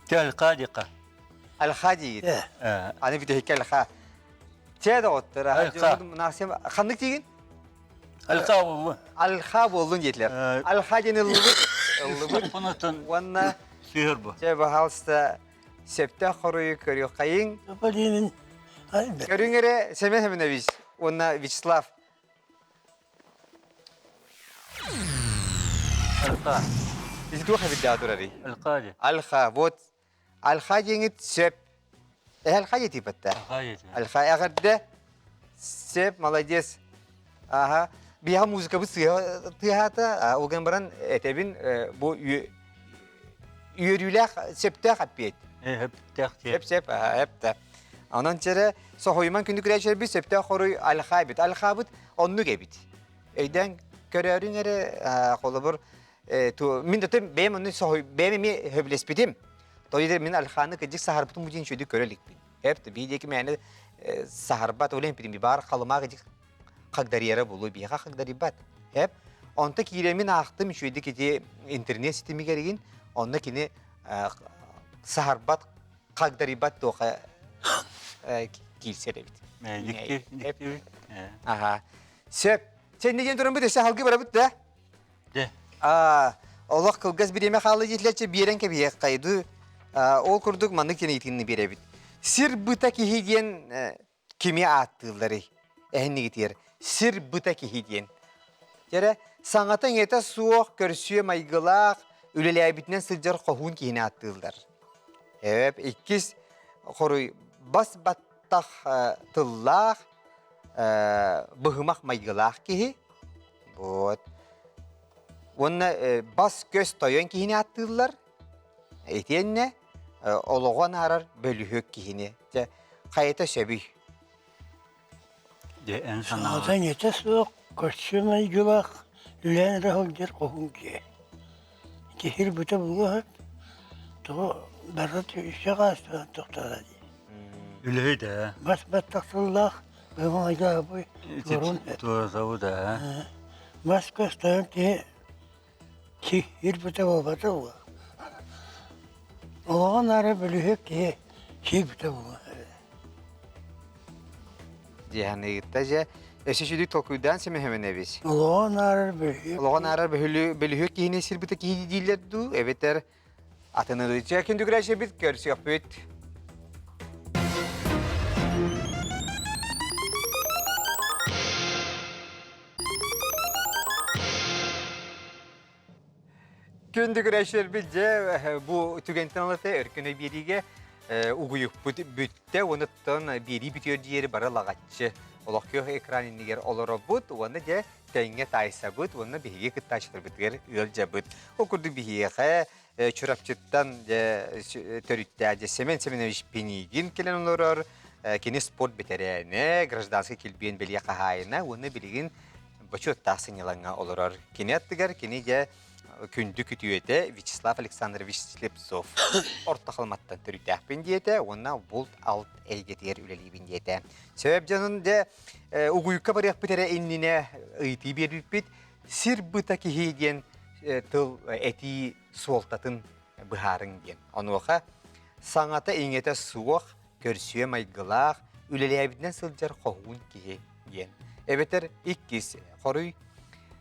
Те альха диэххэ. Альха диигит. Аны бүтэһиккэ альха. Чэ доҕоттор, ханнык диигин? Альха буоллун. Альха буоллун диэтилэр. Альха диэн ыллыбыт. Ыллыбыт. Уонна Сыһыр бу. Чэ, пожалуйста, сөптөөх хоруйу көрүөххэйиҥ. Көрүҥ эрэ Семен Семенович уонна Вячеслав. Альха. Ити туох эбирдээх турарый? Альха Альха, вот. Альха диэҥит сөп. Эһэл диэтиппэттэ. Альха эҕэрдэ. Сеп, молодец. Аха. Биһиэхэ музыкабыт сыыһа тыаһаата. Ол гынан баран этэбин бу үөрүүлээх сөптөөх эппиэт. Сөптөөх Сөп сөп, эптэ. Онон чэрэ соһуйуман күндү күрээччилэрбит сөптөөх хоруй альха эбит. Альхабыт оннук эбит. Өйдөөн көрөөрүҥ эрэ холобур мин да бэйэм онну соһуй бэйэм эмиэ сөбүлэспитим. Тоҕо мин альханы кыдьык саһарбытым бу диэн үчүгэйдик көрө иликпин. Эп бии диэки мээнэ саһарбат ол иһин баар халымаах идик хагдарыйара буолуо биһиэхэ хагдарыйбат. Эп онто киирэмин аахтым үчүгэйдик ити интернет ситимигэр игин онно кини саһарбат хагдарыйбат туоха киирсэр эбит. Дикти, дикти. Аха. Сөп. Сен диэн туран өссө халгы барабыт да? Дьэ. Олох кылгас бириэмэ хаалла диэтилэрчэ биэрэн кэбиһиэх хайды. Ол курдук маннык тиниитинни биэрэбит. Сир быта киһи диэн кими ааттыылларый? Эһиннигитигэр сир быта киһи диэн. Дьэрэ, саҥата-иҥэтэ суох, көрсүө майгылаах, үлэлээбитинэн сылдьар хоһуун киһини ааттыыллар. Эп, иккис хоруй бас баттах тыллаах, быһымах майгылаах киһи. Вот. Уонна бас-көс тойон киһини ааттыыллар. Итиэннэ олоҕу анаарар бөлүһүөк киһини. Дьэ, хайата сөбүй? Дьэ, эн санаҕар. Саҥата суох, көрсүө майгылаах, үлээн эрэ сылдьар хоһуун киһи. Киһи бүтэ булуо тоҕо барыта үсэ хаастаан тохторо дии. Үлэһит ээ. Бас баттах тыллаах быһымайдаабый туорун Туорасабыт ээ. Бас көстөөн киһи киһи бүтэ буолбата буолуо. Олоҕун аара бөлүһүөк киһи киһи бүтэ буолуо. Дьиһаныйытта дьэ өссө сүдүк толкуйдаан сэмэһэмэнэбис. Олоҕун аарар бөлүһүөк. Олоҕун аарар бөлүһүөк киһини сирбитэ киһи дииллэр дуу, эбэтэр атыны дуу. Чэ, күндү көрсүөхпүт. Күндү көрөөччүлэрбит дьэ бу түгэнтэн ылата өркөн өй биэриигэ угуйукпут бүттэ уонуттан биэрии бүтүөр диэри бары лаҕаччы олох күөх экран иннигэр олоробут уонна дьэ тэҥҥэ таайсабыт уонна биһиги кыттааччыларбытыгар ыалдьабыт. Ол курдук биһиэхэ Чурапчыттан дьэ төрүттээх дьэ Семен Семенович Пинигин кэлэн олорор. Кини спорт бэтэрээнэ, гражданскай килбиэн бэлиэ хаһаайына уонна билигин бочуоттаах сынньалаҥҥа олорор. Кини аттыгар кини дьэ күндү күтүөтэ Вячеслав Александрович Слепцов орто халыматтан төрүттээхпин диэтэ уонна булт-алт эйгэтигэр үлэлиибин диэтэ. Сөп дьонун дьэ угуйукка барыахпыт эрэ иннинэ ыйытыы биэрбиппит. Сир быта киһи диэн тыл этии суолтатын быһаарыҥ диэн. Онуоха саҥата-иҥэтэ суох, көрсүө майгылаах, үлэлээбитинэн сылдьар хоһуун киһи диэн. Эбэтэр иккис хоруй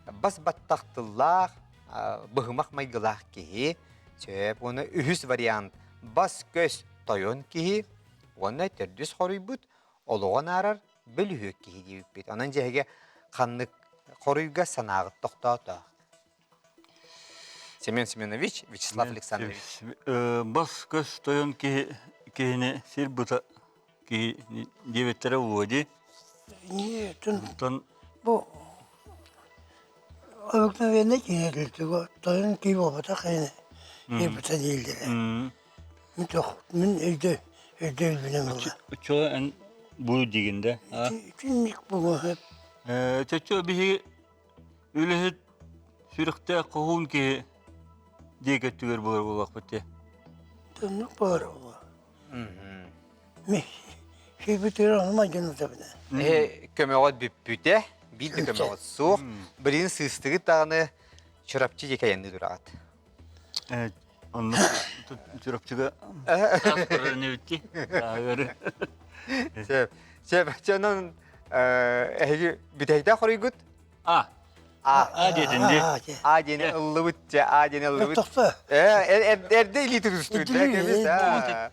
бас баттах тыллаах, быһымах майгылаах киһи, сөп уонна үһүс вариант бас-көс тойон киһи уонна төрдүс хоруйбут олоҕу анаарар бөлүһүөк киһи диэбиппит. Онон дьэһигэ ханнык хоруйга санааҕыт тохтоото? Семен Семенович, Вячеслав Александрович. Бас-көс тойон киһи киһини сир быта киһи диэбиттэрэ буолуо дии. Нет, Онтон бу обыкновенный киһи тойон киһи буолбатах киһини киһи быта дииллэрэ. Мин тох мин өйдө өйдөбүлбүнэн буолла. Оччоҕо эн бу диигин да? Итинник буолуо. Чоччо биһиги Үлэһит сүрэхтээх хоһуун киһи диэки өттүгэр буолар буолуохпут дии. Тоннук буолар буолуо. Сүйбүтүгэр ону майгынатабына. Эһэ көмөҕө бүппүтэ, биир да көмөҕө суох. Билигин сыыстыгыт даҕаны Чурапчы диэки айанныы тураҕыт. Онно Чурапчыга эбитти. Сөп. Сөп. Онон эһиги бүтэйдээх хоруйгут А. А. А диэтин дии. А диэни ыллыбыт дьэ, А диэни ыллыбыт. Тохто. Э, эрдэ илии тутустубут да кэбис.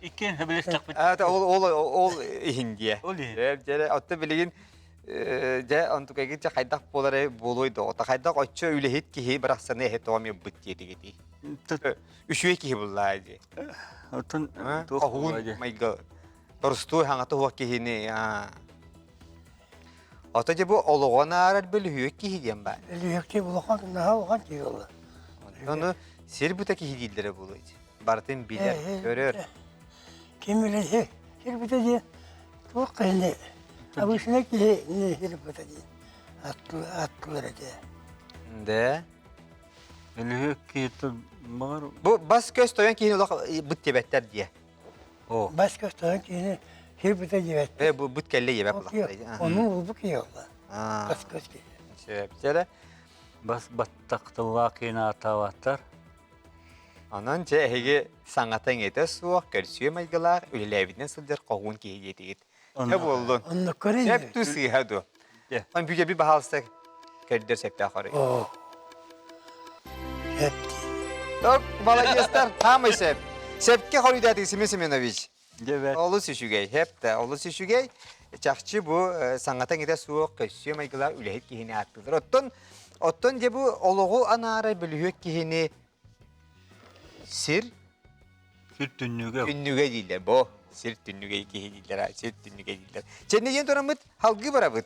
Иккиэн сөбүлэстэхпит. Ол ол ол иһин диэ. Ол иһин. Дьэ, отто билигин дьэ онтукайгыт дьэ хайдах буолар буолуой да ота хайдах оччо үлэһит киһи барахсаны эһэ тоҕом ылбыт диэтигитий. Үчүгэй киһи буллаа дии. Оттон туох майгы. Торстуой хаҥата суох киһини. Ото дьэ бу олоҕун аарар бөлүһүөк киһи диэн баар. Бөлүһүөктүү улахан, наһаа улахан киһи буолла. Ону сир бута киһи дииллэрэ буолуо ити. Барытын билэр, көрөр. Ким билэр, сир бута диэн туох киһини, обычный киһи сир бута диэн аттылар этэ. Да. Бөлүһүөк киһиттэн баҕар Бу бас көс тойон киһини олох быт диэбэттэр диэ. О. Бас көс тойон киһини сир бута диэбэттэр. Э бу быт кэллэ диэбэт булахтар. Оннун булбут киһи буолла. Бас көс киһи. Сөп дьэ Бас баттахтыллаах киһини ааттаабаттар. Онон дьэ эһиги саҥата-иҥэтэ суох, көрсүө майгылаах, үлэлээбитинэн сылдьар хоһуун киһи диэтигит. Дьэ буоллун. Онно көрөн. Сөп туу сыыһа дуо? Он бүгэби баһаалыста көрдөр сөптөөх хоруй. Оо. Сөп. Так, молодецтар, таамай сөп. Сөпкө хоруйдаатыгы Семен Семенович. Дьэ Олус үчүгэй, хэп олус үчүгэй. Чахчы бу саҥата-иҥэтэ суох көссүө майгылаах үлэһит киһини ааттыылар. Оттон, оттон дьэ бу олоҕу анаара бөлүһүөк киһини сир Сир түннүгэ. Түннүгэ дииллэр. Бо, сир түннүгэ киһи дииллэр, сир түннүгэ дииллэр. Чэнне диэн тураммыт, халгыы барабыт.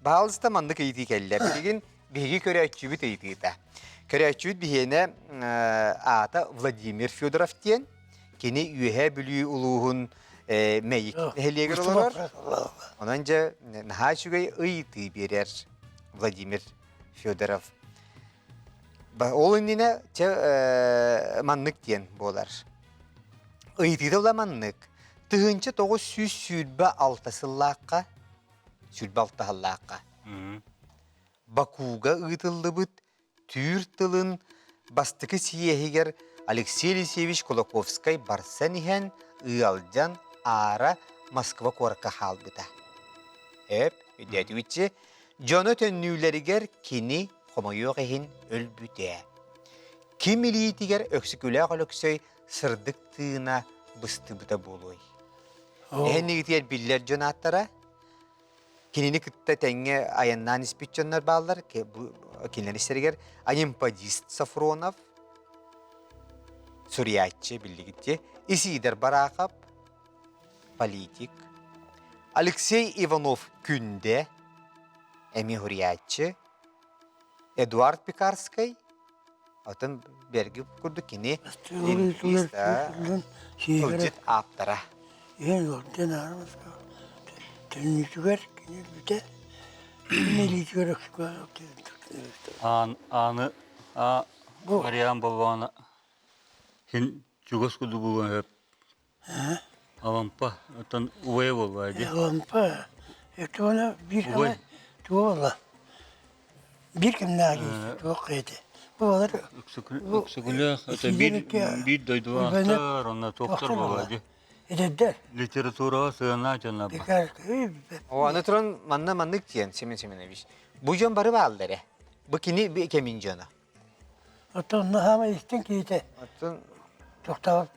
Баһаалыста маннык ыйытыы кэллэ. Билигин биһиги көрөөччүбүт ыйытыыта. Көрөөччүбүт биһиэнэ аата Владимир Федоров диэн. Кини Үөһээ Бүлүү улууһун Мэйик нэһилиэгэр олорор. Онон дьэ наһаа үчүгэй ыйытыы биэрэр Владимир Федоров. Ол иннинэ чэ маннык диэн буолар. Ыйытыыта ыла маннык. 1926 сыллаахха, 26 сыллаахха Бакуга ыытыллыбыт түүр тылын бастакы сийиэһигэр Алексей Елисеевич Кулаковскай барсан иһэн ыалдьан аара Москва куоракка хаалбыта. Эп, өйдөөтүгүтчи, дьоно төннүүлэригэр кини хомойуох иһин өлбүтэ. Ким илиитигэр Өксөкүлээх Өлөксөй сырдык тыына быстыбыта буолуой? Эһэннигитигэр биллэр дьон ааттара кинини кытта тэҥҥэ айаннаан испит дьоннор бааллар. Кинилэр истэригэр Анемподист Сафронов, суруйааччы биллигит Исидор Барахов, политик, Алексей Иванов Күндэ, эмиэ суруйааччы, Эдуард Пекарскай, оттон бэрги курдук кини лингвист, тылдьыт ааптара. Төннүүтүгэр кини өлбүтэ, илиитигэр Аан, ааны, а, вариант боллоҕуна син чугас курдук буолуон сөп. Алампа, оттон убайа буолла дии. Алампа, это биир Убай. туга буолла? Биир кэмнээх киһи туох этэ. Бу балар Өксөкүлээх, это биир биир дойдулаахтар, онно туохтар буолла дии. Эдэрдэр. Литератураҕа сыанаах дьоннор О, аны туран манна маннык диэн Семен Семенович. Бу дьон бары бааллар ээ. Бу кини кэмин дьоно. Оттон наһаама истин киһитэ Оттон тохтообот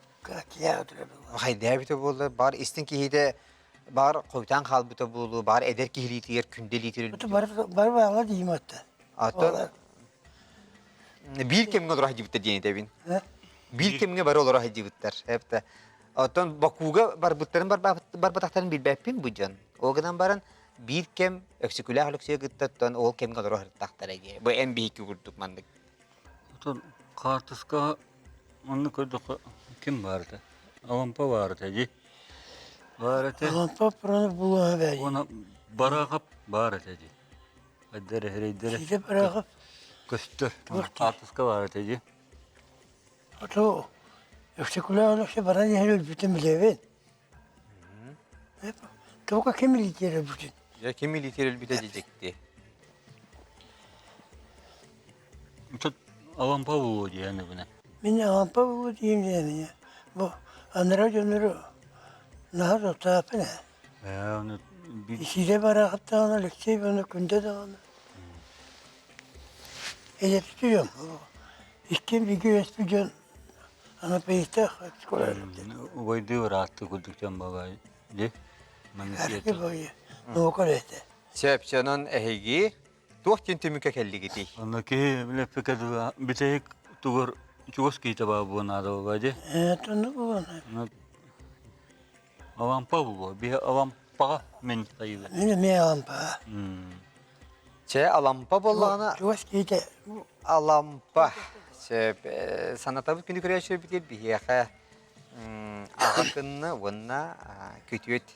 киһи хайдаа буолла бар истин киһитэ бар хойутаан хаалбыта буолуо бар эдэр киһилиитигэр күндэ илиитигэр Бары бары баалла диим атта. Оттон биир кэмҥэ олоро сылдьыбыттар диэн этэбин. Биир кэмҥэ бары олоро сылдьыбыттар. Эптэ. Оттон Бакуга барбыттарын барбатахтарын билбэппин бу дьон. Ол гынан баран биир кэм Өксөкүлээх Өлөксөйү кытта оттон ол кэмҥэ олоро сырыттахтара дии. Бу эн биһикки курдук маннык. Оттон хаартыскаҕа онно көрдөххө ким баар этэ? Алампа баар этэ дии. Баар этэ. Алампа Пронов булуоха бэйи. Уонна Бараахап баар этэ дии. Эдэр эһэрэйдэрэ. Сиде Бараахап. Көстөр. Хаартыска баар этэ дии. Ото Өксөкүлээх Өлөксөй баран иһэн өлбүтүн билэбин. Только ким илиитигэр өлбүтүн? Дьэ, ким илиитигэр өлбүтэ дьикти. Тут Алампа булуо диэн эбинэ. Мин Алампа булуо диим диэн Бу анараа дьоннору наһаа таптааппын ээ. Ээ, ону Исиидэ Бараахап даҕаны, Алексей Иванов Күндэ даҕаны. Эдэрчи дьон. Иккиэн бииргэ үөспүт дьон Анаприистаах Убайдыы ыраатты курдук дьон буолла дии. Наука үлэһитэ. Сөп, онон эһиги туох диэн түмүккэ кэллигитий? Онно киһи билэппиккэ дылы бүтэһик тугар чугас киһитэ баар буолуон наада буолла дии. Ээ, оннук буолуон. Алампа буолуо. Биһи Алампаҕа мин хайыыбын. Мин эмиэ Алампаҕа. Чэ, Алампа буоллаҕына... Чугас киһитэ. Алампа. Сөп. Санатабыт күнү көрөөччүлэрбитигэр биһиэхэ аҕа кынна уонна күтүөт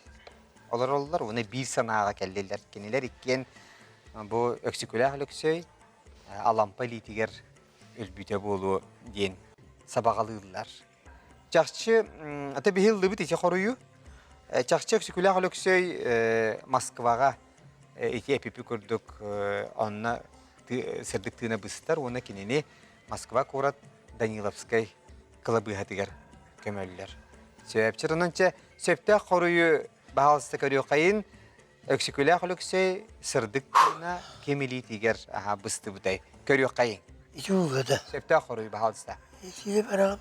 олороллор уонна биир санааҕа кэллилэр. Кинилэр иккиэн бу Өксөкүлээх Өлөксөй Алампа илиитигэр өлбүтэ буолуо диэн сабаҕалыыллар. Чахчы, ата биһи ыллыбыт ити хоруйу. Чахчы Өксөкүлээх Өлөксөй Москваҕа ити эпипи курдук онно сырдык тыына быстар уонна кинини Москва куорат Даниловскай кылабыыһатыгар көмөллөр. Сөпчөр онон чэ сөптөөх хоруйу баһаалыста көрүөххэйин Өксөкүлээх Өлөксөй сырдык тыына ким илиитигэр аһа быстыбытай көрүөххэйиҥ. Ити уулата. Сөптөөх хоруй баһаалыста. Ити бараҕа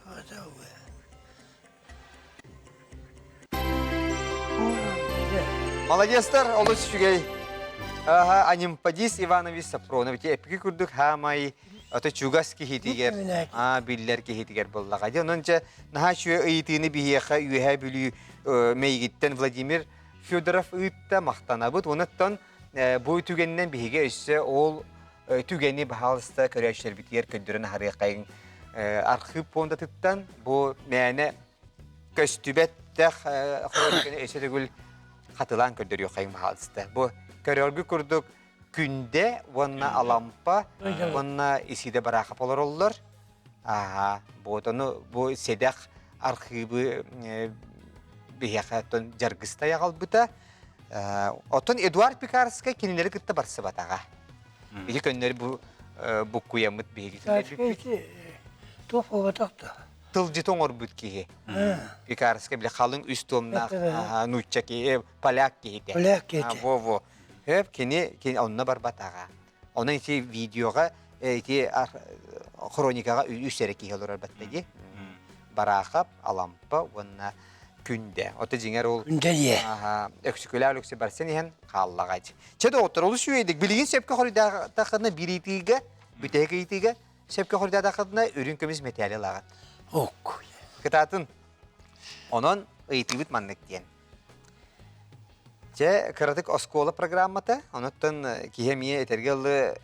Молодецтар, олус үчүгэй. Аха, Анимпадис Иванович Сапронов ити эппики курдук хаамай ото чугас киһитигэр, аа биллэр киһитигэр буоллаҕа. Дьэ, онон дьэ наһаа үчүгэй ыйытыыны биһиэхэ Үөһээ Бүлүү Мэйигиттэн Владимир Федоров ыытта, махтанабыт. Онуттан бу түгэнинэн биһиги өссө ол түгэни баһаалыста көрөөччүлэрбитигэр көрдөрөн аһарыаххайыҥ. Архыып пуондатыттан бу мээнэ көстүбэттэх хрониканы өссө төгүл хатылаан көрдөрүөххэйиҥ баһаалыста. Бу көрөргү курдук Күндэ уонна Алампа уонна Исида Барахов олороллор. Аха, вот ону бу сэдэх архыыбы биһиэхэ оттон Дьаргыстай аҕалбыта. Оттон Эдуард Пекарскай кинилэри кытта барсыбатаҕа. Ити көннөрү бу буккуйаммыт биһиги Туох буолбатах да. Тылдьыт оҥорбут киһи. Пекарскай бile халыҥ үс туомнаах нуучча киһи, поляк киһитэ. Поляк киһитэ. Во-во. Хөп кини кини онно барбатаҕа. Онон ити видеоҕа ити хроникаҕа үс эрэ киһи олорор батта дии. Бараахап, Алампа уонна Күндэ. Ото дьиҥэр ол Күндэ дии. Өксөкүлээх Өлөксөй барсан иһэн хааллаҕа. Чэ доҕоттор, олус үчүгэйдик. Билигин сөпкө хоруйдаатаххына биир ыйытыыга, бүтэһик ыйытыыга сөпкө хоруйдаатаххына үрүҥ көмүс мэтээли ылаҕын. Ок. Кытаатын. Онон ыйытыыбыт маннык диэн. Дьэ, кыратык оскуола программата, онуттан киһи эмиэ этэргэ дылы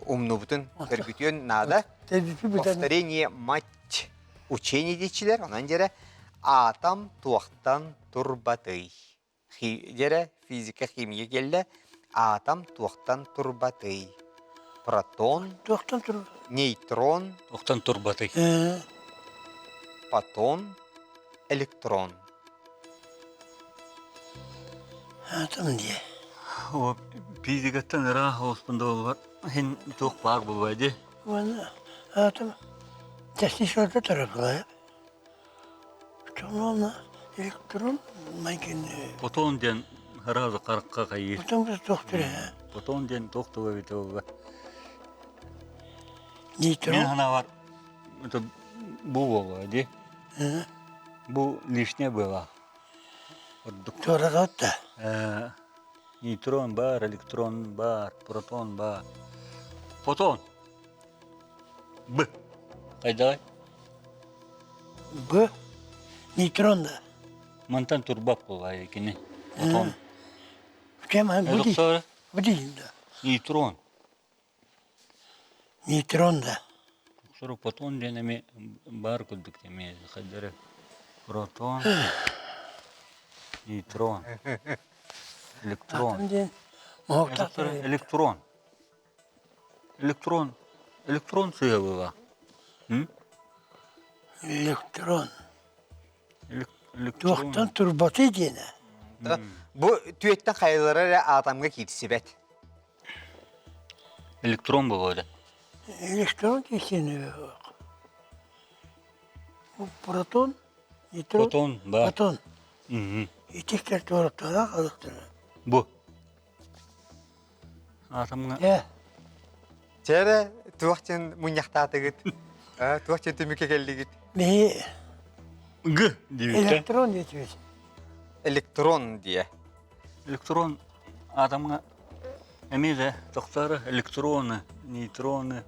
умнубутун көрбүтүөн наада. Повторение мать учение диэччилэр, онон дьэрэ атом туохтан турбатый? Дьэрэ физика химия кэллэ, атом туохтан турбатый? Протон, Туохтан тур нейтрон, Туохтан турбатый? Потон, электрон. Атом дии. О, физикаттан ыраах олоспун да хин туох баар буолуо дии. Уонна атом частичкаларга тарапылайа. Чоҥоно электрон майгын Потон диэн сразу харахха хайыы. Потон біз туох түрэ. Потон диэн туох тыла эбитэ буолла. Нейтрон. Мин санаабар Это бу буолуо дии. Бу лишнее было. Ордук. Туоратта. Нейтрон бар, электрон бар, протон бар. Фотон. Б. Хайдай? Б. Нейтрон да. Мантан турбап буолай кини. Фотон. Кем бу Бу да. Нейтрон. Нейтрон да. Сорох протон диэн эмиэ баар курдук эмиэ хайдары протон, нейтрон, электрон. Атом диэн моһуктаах Электрон. Электрон. Электрон сыыһа быһыылаах. Электрон. Электрон. Туохтан турбатый диэнэ. Бу түөттэн хайалара эрэ атомҥа киирсибэт. Электрон буолуо да? Электрон киирсиэн Протон, нейтрон, Протон, да. Протон. Итиктэр туоратталаах алыктара. Бу. Атомҥа. Э. Чээрэ, туох диэн мунньахтаатыгыт? Туох диэн түмүккэ кэллигит? Биһи Г диэбиттэ. Электрон диэтибит. Электрон диэ. Электрон атомҥа эмиэ да тохторо электроны, нейтроны,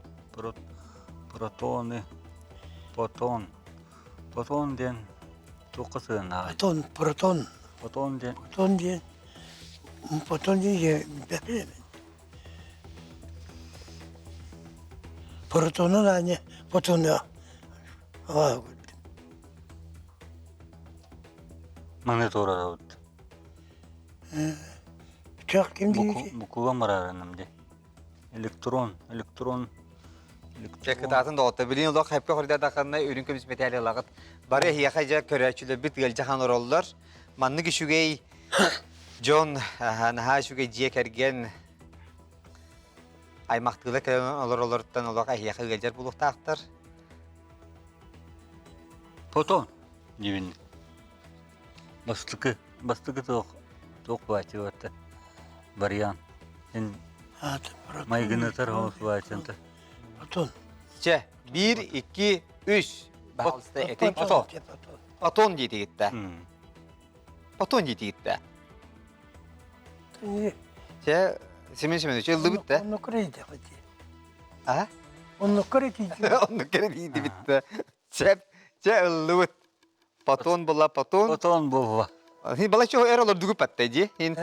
протоны, фотон. Фотон диэн Туохха сыһыаннааҕый? Потон, протон. Потон диэн? Потон диэн, потон диэн билбэппин. Протонун аанньа потону Маны туорарабыт. Чах ким диир? Букула мараараным дии. Электрон, электрон, Дьэ кытаатын доҕотто билин олох хэппэ хордатаххына үрүҥ көмүс мэтээли ылаҕыт. Бары эһиэхэ дьэ көрөөччүлэрбит ыалдьахан олороллор. Маннык үчүгэй дьон, наһаа үчүгэй дьиэ кэргэн аймахтыылар кэлэн олоролоруттан олох эһиэхэ ыалдьар буолуохтаахтар. Фотон диибин. Бастакы, бастакы туох, туох баачыбата вариант. Эн майгынатар хоос баачанта. Потон. Чэ, биир, икки, үс. Пожалуйста, этиҥ. Потон. Потон диэтигиттэ. Потон диэтигиттэ. Чэ, Семен Семенович, ыллыбыт да? Оннук көрейді хоти. А? Оннук көрейді. Оннук көрейді битті. Чэ, чэ ыллыбыт. Потон була потон. Потон була. Хин балаччы эр олордугу патта ди. Хин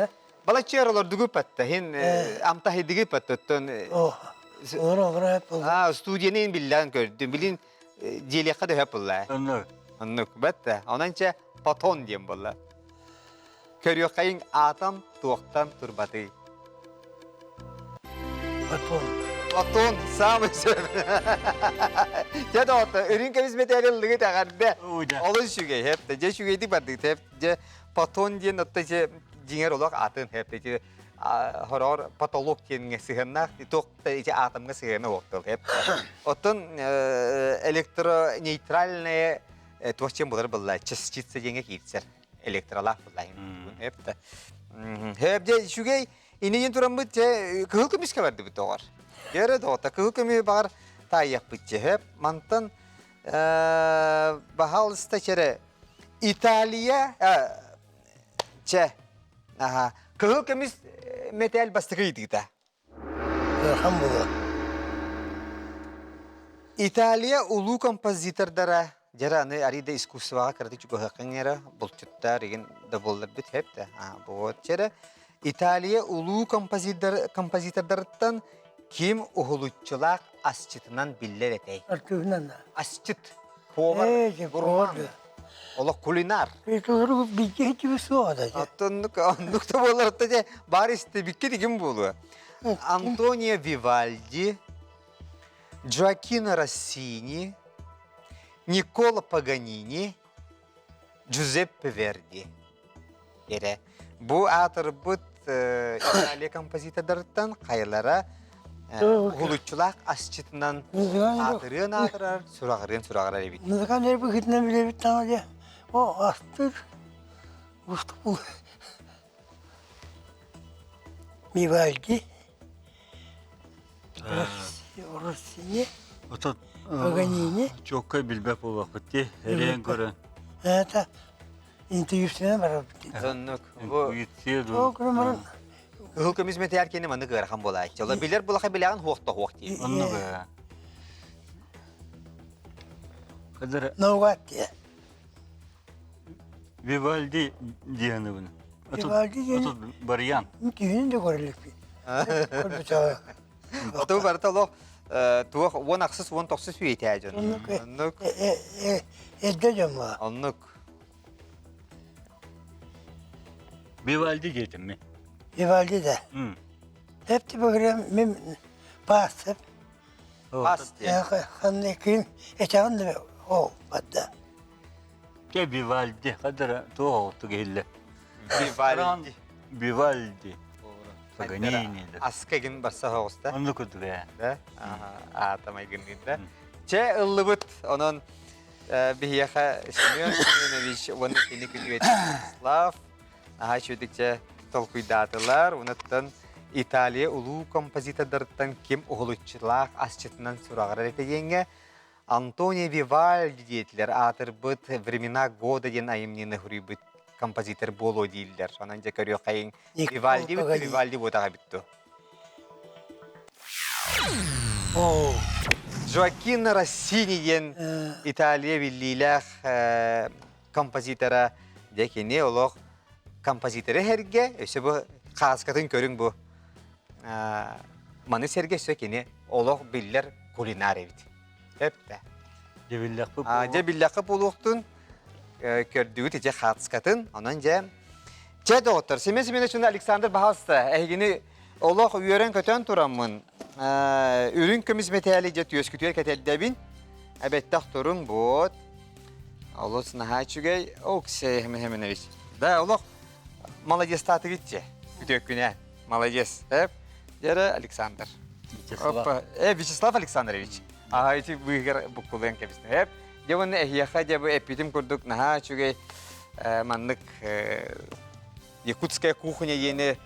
балаччы эр олордугу патта. Хин амта хидиги паттоттон. А студияны биллэн көрдүм. Билин диэлиэххэ да хөп булла. Оннук. Оннук бэтте. Онон чэ потон диэн буолла. Көрүөххэйиҥ аатам туохтан турбатый? Потон. Потон самый сөп. Дьэ доҕоттор, үрүҥ көмүс мэтээли ыллыгыт эҕэрдэ. Олус үчүгэй, хэп. Дьэ үчүгэйдик бардыгыт, хэп. Дьэ потон диэн отто дьэ дьиҥэр олох атын хэп. Ити хороор потолок диэҥҥэ сыһыаннаах, туох да ити атомҥа сыһыана уоттал, хэп. Оттон электронейтральная туох диэн булар былла, частица диэҥҥэ киирсэр. Электролаах буллаһын. Хэп да. Хэп дьэ үчүгэй инигин тураммыт дьэ кыһыл көмүскэ бардыбыт доҕор. Дьэрэ доҕотто кыһыл көмү баҕар таайыахпыт дьэ. Хэп мантан баһаалыста чэрэ Италия чэ аха кыһыл көмүс мэтээл бастакы ыйытыыта. Ыарахан буолуо. Италия улуу композитордара дьэрэ аны арый да искусствоҕа кыратык чугаһыаххын эрэ булчуттар игин да буолларбыт хэп да вот чэрэ Италия улуу композитор композитордарыттан ким уһулуччулаах асчытынан биллэр этэй? Артыһынан да. Асчыт, повар, Ээ, гурман. повар. Олох кулинар. Толору бииргэ итиби суоҕа да. Оттоннук оннук да буолар дьэ баар истибиккит игин буолуо. Антонио Вивальди, Джоакино Россини, Никола Паганини, Джузеппе Верди. Эрэ. Бу аатырбыт Италия композитордарыттан хайалара уһулуччулаах асчытынан аатырыан аатырар, сураҕырыан сураҕырар эбит. Музыкант быһыытынан билэбит таҥа дьэ о астыр устубул Вивальди Россини Отон Паганини чуоккай билбэт буолуохпут дии, эрэйэн көрөн. Это интуицияны барабыт. Соннук. Бу Интуиция дуу. Ол күн Кыһыл көмүс мэтээр кини маннык ыарахан буолааччы. Ола билэр булаха билэҕин хуох да хуох диир. Оннук ээ. Кадыр Наугад диye. Вивальди диэн Вивальди диэн- Отут барыйан. Түүнүн да көрөлүкпүт. Көрбүтэ. Оту барыта олох туох 10 ахсыс 19 үйэтээ дьон. Оннук. Оннук. Эрдэ дьон була. Оннук. Вивальди диэтим ми. Вивальди да. Hep de böyle мин паасып. Пас диэн. Ханна күн этэҕин да ол бадда. Ke Вивальди кадыр туох отту киһилле. Вивальди. Вивальди. Паганини. Аска гин барса хоҕуста. Оннук курдук ээ. Да? Аатамай гынныйда. Чэ ыллыбыт. Онон биһиэхэ Семен Семенович уонна кини күтүөтэ Слав аһаа үчүгдүкчэ толкуйдаатылар. Онуттан Италия улуу композитордарыттан ким уһулуччулаах асчытынан сураҕырар этэ диэҥҥэ Антонио Вивальди диэтилэр аатырбыт «Времена года» диэн айымньыны суруйбут композитор буолуо дииллэр. Онон дьэ көрүөххэйиҥ Вивальди бүттү, Вивальди буотаҕа бүттү. Джоаккино Россини диэн Италия биллиилээх. композитора. Дьэ кини олох композиторы сэргэ, өссө бу хааскатын көрүҥ бу. Маны сэргэ өссө кини олох биллэр кулинар эбит. Эптэ. Дьэ биллэхпит Дьэ биллэххэ буолуохтун көрдүгүт ити хаацкатын. Онон дьэ Чэ, доҕоттор, Семен Семенович уонна Александр баһаалыста, эһигини олох үөрэн-көтөн тураммын, үрүҥ көмүс мэтээли дьэ түөскүтүгэр кэтэрдэбин. Эбэттэх туруҥ, буот. Олус наһаа үчүгэй. Оксей Семенович. Да, олох молодецтаатыгыт дьэ. Үтүөккүнэ. Молодец. Эп. Дьэрэ Александр. Вячеслав. Вячеслав Александрович. Аха, ити быыһыгар буккулуйан кэбистим. Эп. Дьэ уонна эһиэхэ дьэ бу эппитим курдук наһаа үчүгэй маннык якутская кухня диэни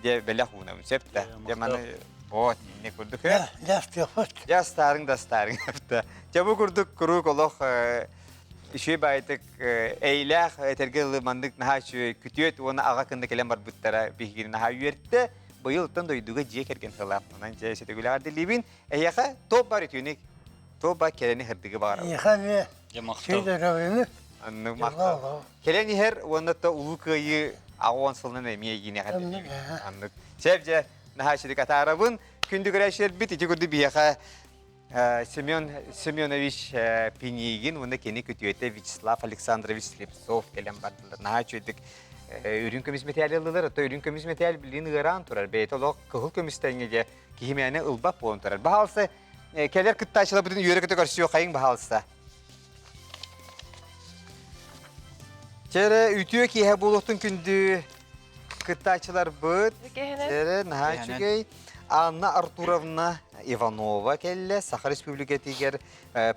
дьэ бэлэх уунабын сөп да. Дьэ маны вот инник курдук Дьэ, астыахпыт. Дьэ астаарыҥ да астаарыҥ да. Дьэ бу курдук куруук олох үчүгэй баайытык эйлээх этэргэ дылы маннык наһаа үчүгэй күтүөт уонна аҕа кынна кэлэн барбыттара биһигини наһаа үөртэ. Быйыл дойдуга дьиэ кэргэн сыла. Онон дьэ сөтөгүлэҕэр дэлиибин. Эһиэхэ топ бар үтүөнү Туоба кэрэни сырдыгы баҕарабын. Эйиэхэ эмиэ Дьэ махтал. сүүрэрөбүнү. Аннык махтал. Кэлэн иһэр уонна то улуу кыайыы аҕа сылынан эмиэ эйиинэҕэ Аннык. Сөп дьэ наһаа үчүгэй атаарабын. Күндү көрөөччүлэрбит ити курдук биһиэхэ Семен Семенович Пинигин уонна кини күтүөтэ Вячеслав Александрович Слепцов кэлэн бардылар. Наһаа үчүгэйдик үрүҥ көмүс мэтээл ыллылар. Ото үрүҥ көмүс мэтээл билигин ыараан турар. Бэйэтэ олох кыһыл көмүстэҥҥэ дьэ киһи мээнэ ылбат буолан турар. Баһаалыста Кэлэр кыттааччыларбытын үөрэ-көтө көрсүөххэйиҥ, баһаалыста. Чэрэ, үтүө киэһэ буолуохтун күндү кыттааччыларбыт. Чэрэ, наһаа үчүгэй. Анна Артуровна Иванова кэллэ. Саха Республикатыгар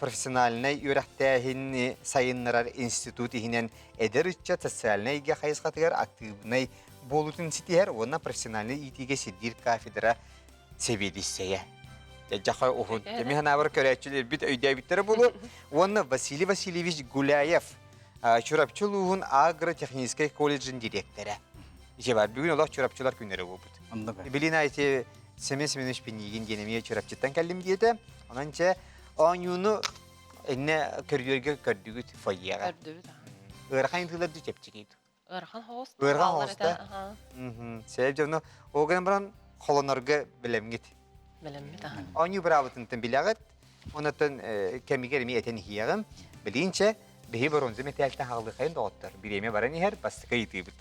профессиональнай үөрэхтээһин сайыннарар институт иһинэн эдэр ыччат социальнай эйгэ хайысхатыгар актыыбынай буолуутун ситиһэр уонна профессиональнай иитиигэ сирдиир кафедра сэбиэдиссэйэ. Дьахай уһун. Кеми ханаабар көрөөччүлэрбит өйдөөбүттэрэ буолуо. Уонна Василий Васильевич Гуляев, Чурапчы улууһун агротехническай колледжын дириэктэрэ. Иче бар, бүгүн олох Чурапчылар күннэрэ буолбут. Билин ити Семен Семенович Пинигин диэн эмиэ Чурапчыттан кэллим диэтэ. Онон чэ оонньууну инне көрүдүөргэ көрдүгүт фойеҕа. Көрдүбүт. Ыарахан ыытыылар дуу чэпчэки Ыарахан соҕус. Ыарахан соҕус да? Сөп дьону ол гынан баран холонорго бэлэмҥит. Бэлэммит аха. Оонньуу быраабытынтан билэҕит. Онотон кэмигэр эмиэ этэн иһиэҕим. Билиинчэ, биһи боронза мэтээлтэн хаалыахайын доҕоттор. Бириэмэ баран иһэр, бастакы ыйытыыбыт.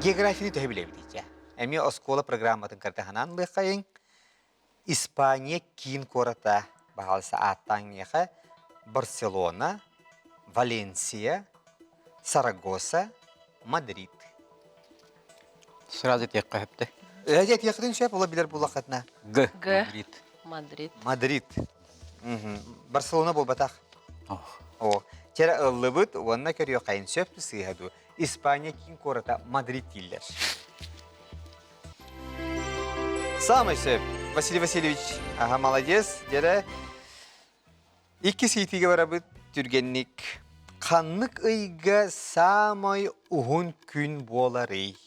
Географияны төһө билэбит ичэ? Эмиэ оскуола программатын картаханан ылыаххайыҥ. Испания киин куората баһаалыста ааттаан миэхэ Барселона, Валенсия, Сарагоса, Мадрид. Сразу этиэххэ сөптө. Ээ, этиэххитин сөп, ола билэр буоллаххытына. Г. Г. Мадрид. Мадрид. Мадрид. Барселона буолбатах. О, Чэрэ ыллыбыт уонна көрүөххэйин сөп сыыһа дуу. Испания киин куората Мадрид дииллэр. Самый сөп. Василий Васильевич, ага, молодец. Дьэрэ, иккис иитиигэ барабыт түргэнник. Ханнык ыйга саамай уһун күн буоларый?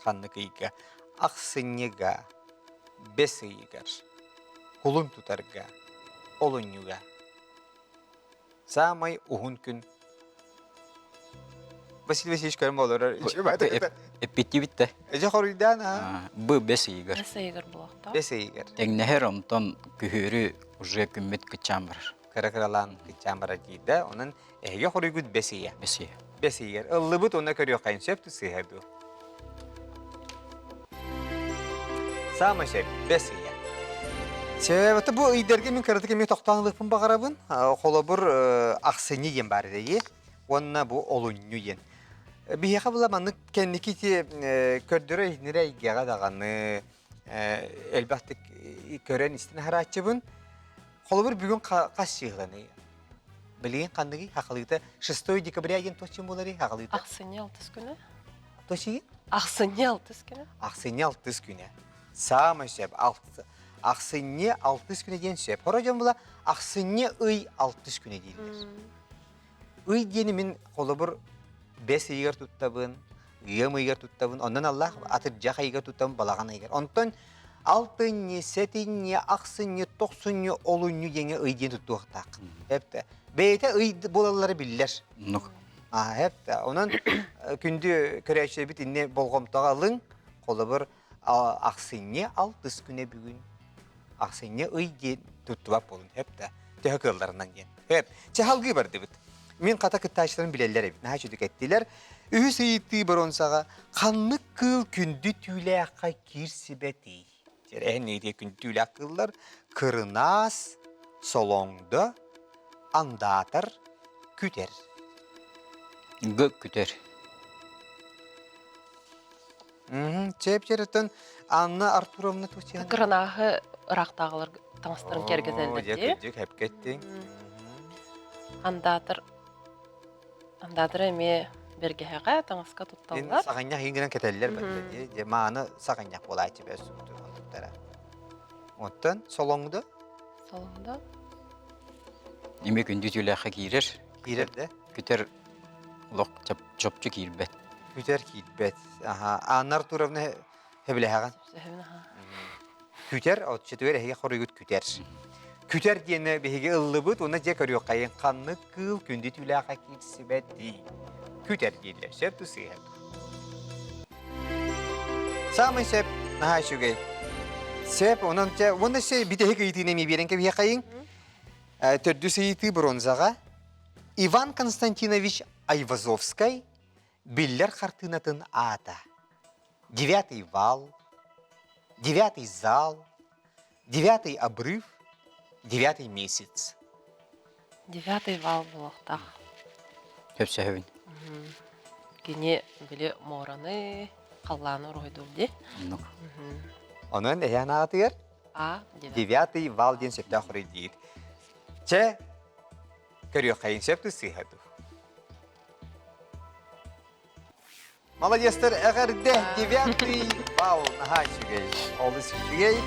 Ханнык ыйга? Ахсынньыга, бэс ыйыгар, кулун тутарга, олунньуга. Саамай уһун күн. Василий Васильевич көрөн олорор. Эппиттибит да. Эже хоруйдаан аа. Б бэс ыйыгар. Бэс ыйыгар буолуохтаах. Бэс ыйыгар. Тэҥнэһэр онтон күһүөрү уже күммүт кыччаан барар. Кыра-кыралаан кыччаан барар диир Онон эһиги хоруйгут бэс ыйа. Бэс ыйа. Бэс ыйыгар. Ыллыбыт уонна көрүөххэйин сөп сыыһа дуу. Саамай сөп, бэс ыйа. Сөп, бу ыйдарга мин кыратык эмиэ тохтоон ылыахпын баҕарабын. Холобур, ахсынньы диэн баар эрэйи уонна бу олунньу диэн. Биһиэхэ була маннык кэнники ити көрдөрө иһинирэ эйгэҕэ даҕаны элбэхтик көрөн истэн аһарааччыбын. Холобур, бүгүн хас чыһыланый? Билигин ханныгый? Хахалыыта 6 декабря диэн туох буоларый? Хахалыыта? Ахсынньы алтыс күнэ. Туох Ахсынньы алтыс күнэ. Ахсынньы алтыс күнэ. Саамай сөп. Ахсынньы алтыс күнэ диэн сөп. Хоро дьон була ахсынньы ый алтыс күнэ дииллэр. Ый диэни мин холобур бэс ыйыгар туттабын, ыам ыйыгар туттабын, онон Аллах атырдьах ыйыгар туттабын, балаҕан ыйыгар. Онтон. Алтынньы, сэтинньи, ахсынньы, тохсунньу, олунньу диэҥҥэ ый диэн туттуохтаах. Эптэ. Бэйэтэ ый буолаллара биллэр. Нук. Аа, эптэ. Онон күндү көрөөччүлэрбит инне болҕомтоҕо ылыҥ. Холобур, ахсынньы алтыс күнэ бүгүн. Ахсынньы ый диэн туттубат буолун. Эптэ. Төһө кыалларынан диэн. Эп. Чэ, халгыы бардыбыт. Мин хата кыттааччыларым билэллэр эбит. Наһаа үчүгэй эттилэр. Үһүс ыйытыы боруонсаҕа ханнык кыыл күндү түүлээххэ киирсибэтий? Эһин ыйытыы күндү түүлээх кыыллар кырынаас, солоҥдо, андаатар, күтэр. Г күтэр. Чэп-чэрэттэн Анна Артуровна Тутьяна. Кырынааһы ыраахтааҕылар таҥастарын киэргэтэллэр дии. Дьэ, кэпкэттиҥ. Андаатар Андаатара эмиэ бэргэһэҕэ таҥаска тутталлар. Саҕынньах иҥгинэн кэтэллэр бэртэ дии. Дьэ, мааны саҕынньах буолааччы бэс онтуктара. Оттон солоҥдо? Солоҥдо. Эмиэ күндү түүлээххэ киирэр. Киирэр да? Күтэр олох чопчу киирбэт. Күтэр киирбэт. Аха. Анна Артуровна сөбүлэһэҕин? Сөбүлэһэбин аха. Күтэр, оччотугар эһиги хоруйгут күтэр. Күтэр диэни биһиги ыллыбыт, уонна дьэ көрүөххэйин ханнык кыыл күндү түүлээххэ киирсибэт дии. Күтэр дииллэр. Сөп ту сыыһа Саамай сөп, наһаа үчүгэй. Сөп, онон дьэ, уонна се бүтэһик ыйытыыны эмиэ биэрэн кэбиһиэхэйиҥ. Төрдүс ыйытыы бронзаҕа. Иван Константинович Айвазовскай биллэр хартыынатын аата «Девятый вал», «Девятый зал», «Девятый обрыв», «Девятый месяц». Девятый вал буолуохтаах. Сөпсөһөбүн. Кини били муораны, халлааны уруһуйдуур дии. Оннук. Онон эһээн аатыгар А. Девятый вал диэн сөптөөх хоруй диир. Чэ, көрүөххэйин сөп сыыһа дуу. Молодецтар эҕэрдэ девятый балл наһаа үчүгэй олус үчүгэй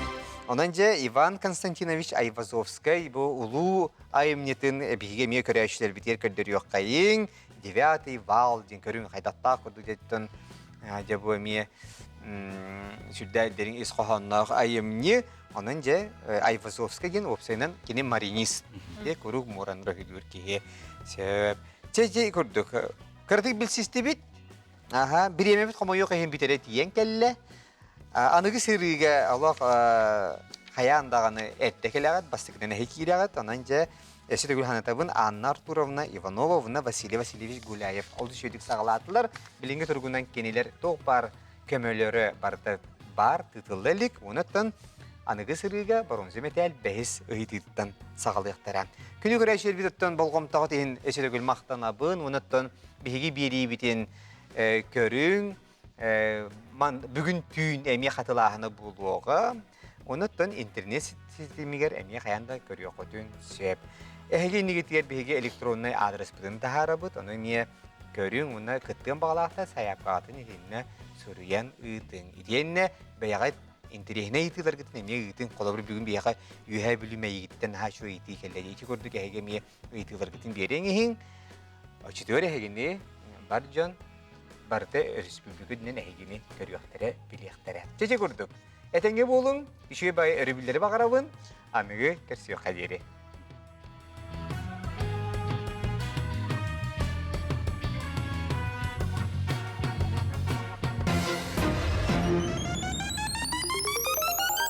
Онон дьэ Иван Константинович Айвазовскай бу улуу айымньытын биһиги эмиэ көрөөччүлэрбитигэр көрдөрүөххэйиҥ девятый вал диэн көрүҥ хайдахтаах курдук дьэттэн дьэ бу эмиэ сүрдээх дириҥ ис хоһоонноох айымньы Онон дьэ Айвазовскай диэн уопсайынан кини маринист дьэ куруук муоран рөһүлүүр киһи сөп. Чэ дьэ курдук кыратык билсистибит. Аха, бириэмэбит хомойуох иһин бүтэрэ тиийэн кэллэ. Аныгы сырыыга олох хайаан даҕаны эрдэ кэлэҕит, бастакынан эһи киирэҕит. Онон дьэ өссө төгүл санатабын Анна Артуровна Ивановна, Василий Васильевич Гуляев олус үчүгэйдик саҕалаатылар. Билиҥҥи туругунан кинилэр туох баар көмөлөрө барыта баар, тыытылла илик. Онон аныгы сырыыга боруонса мэтээл бэһис ыйытыыттан саҕалыахтара. Күнү көрөөччүлэрбит оттон болҕомтоҕут иһин өссө төгүл махтанабын. Онон биһиги биэриибитин көрүҥ, бүгүн түүн эмиэ хатылааһына буолуоҕа. Онон интернет ситимигэр эмиэ хайаан да көрүөххүтүн сөп. Эһиги иннигитигэр биһиги электроннай аадырыспытын таһаарабыт, ону эмиэ көрүҥ уонна кыттыан баҕалаахтар сайаапкаҕытын итиннэ суруйан ыытыҥ. Итиэннэ бэйэҕит интэриэһинэй ыйытыыларгытын эмиэ ыытыҥ. Холобур, бүгүн биһиэхэ Үөһээ Бүлүү Мэйигиттэн наһаа үчүгэй ыйытыы кэллэ. Ити курдук эһиги эмиэ ыйытыыларгытын биэриэҥ иһиҥ. Оччотугар эһигини бар дьон барыта өрөспүүбүлүкэ үрдүнэн эһигини көрүөхтэрэ, билиэхтэрэ. Чэ, курдук. Этэҥҥэ буолуҥ, үчүгэй баайы өрөбүллэри баҕарабын, аныгы көрсүөххэ диэри.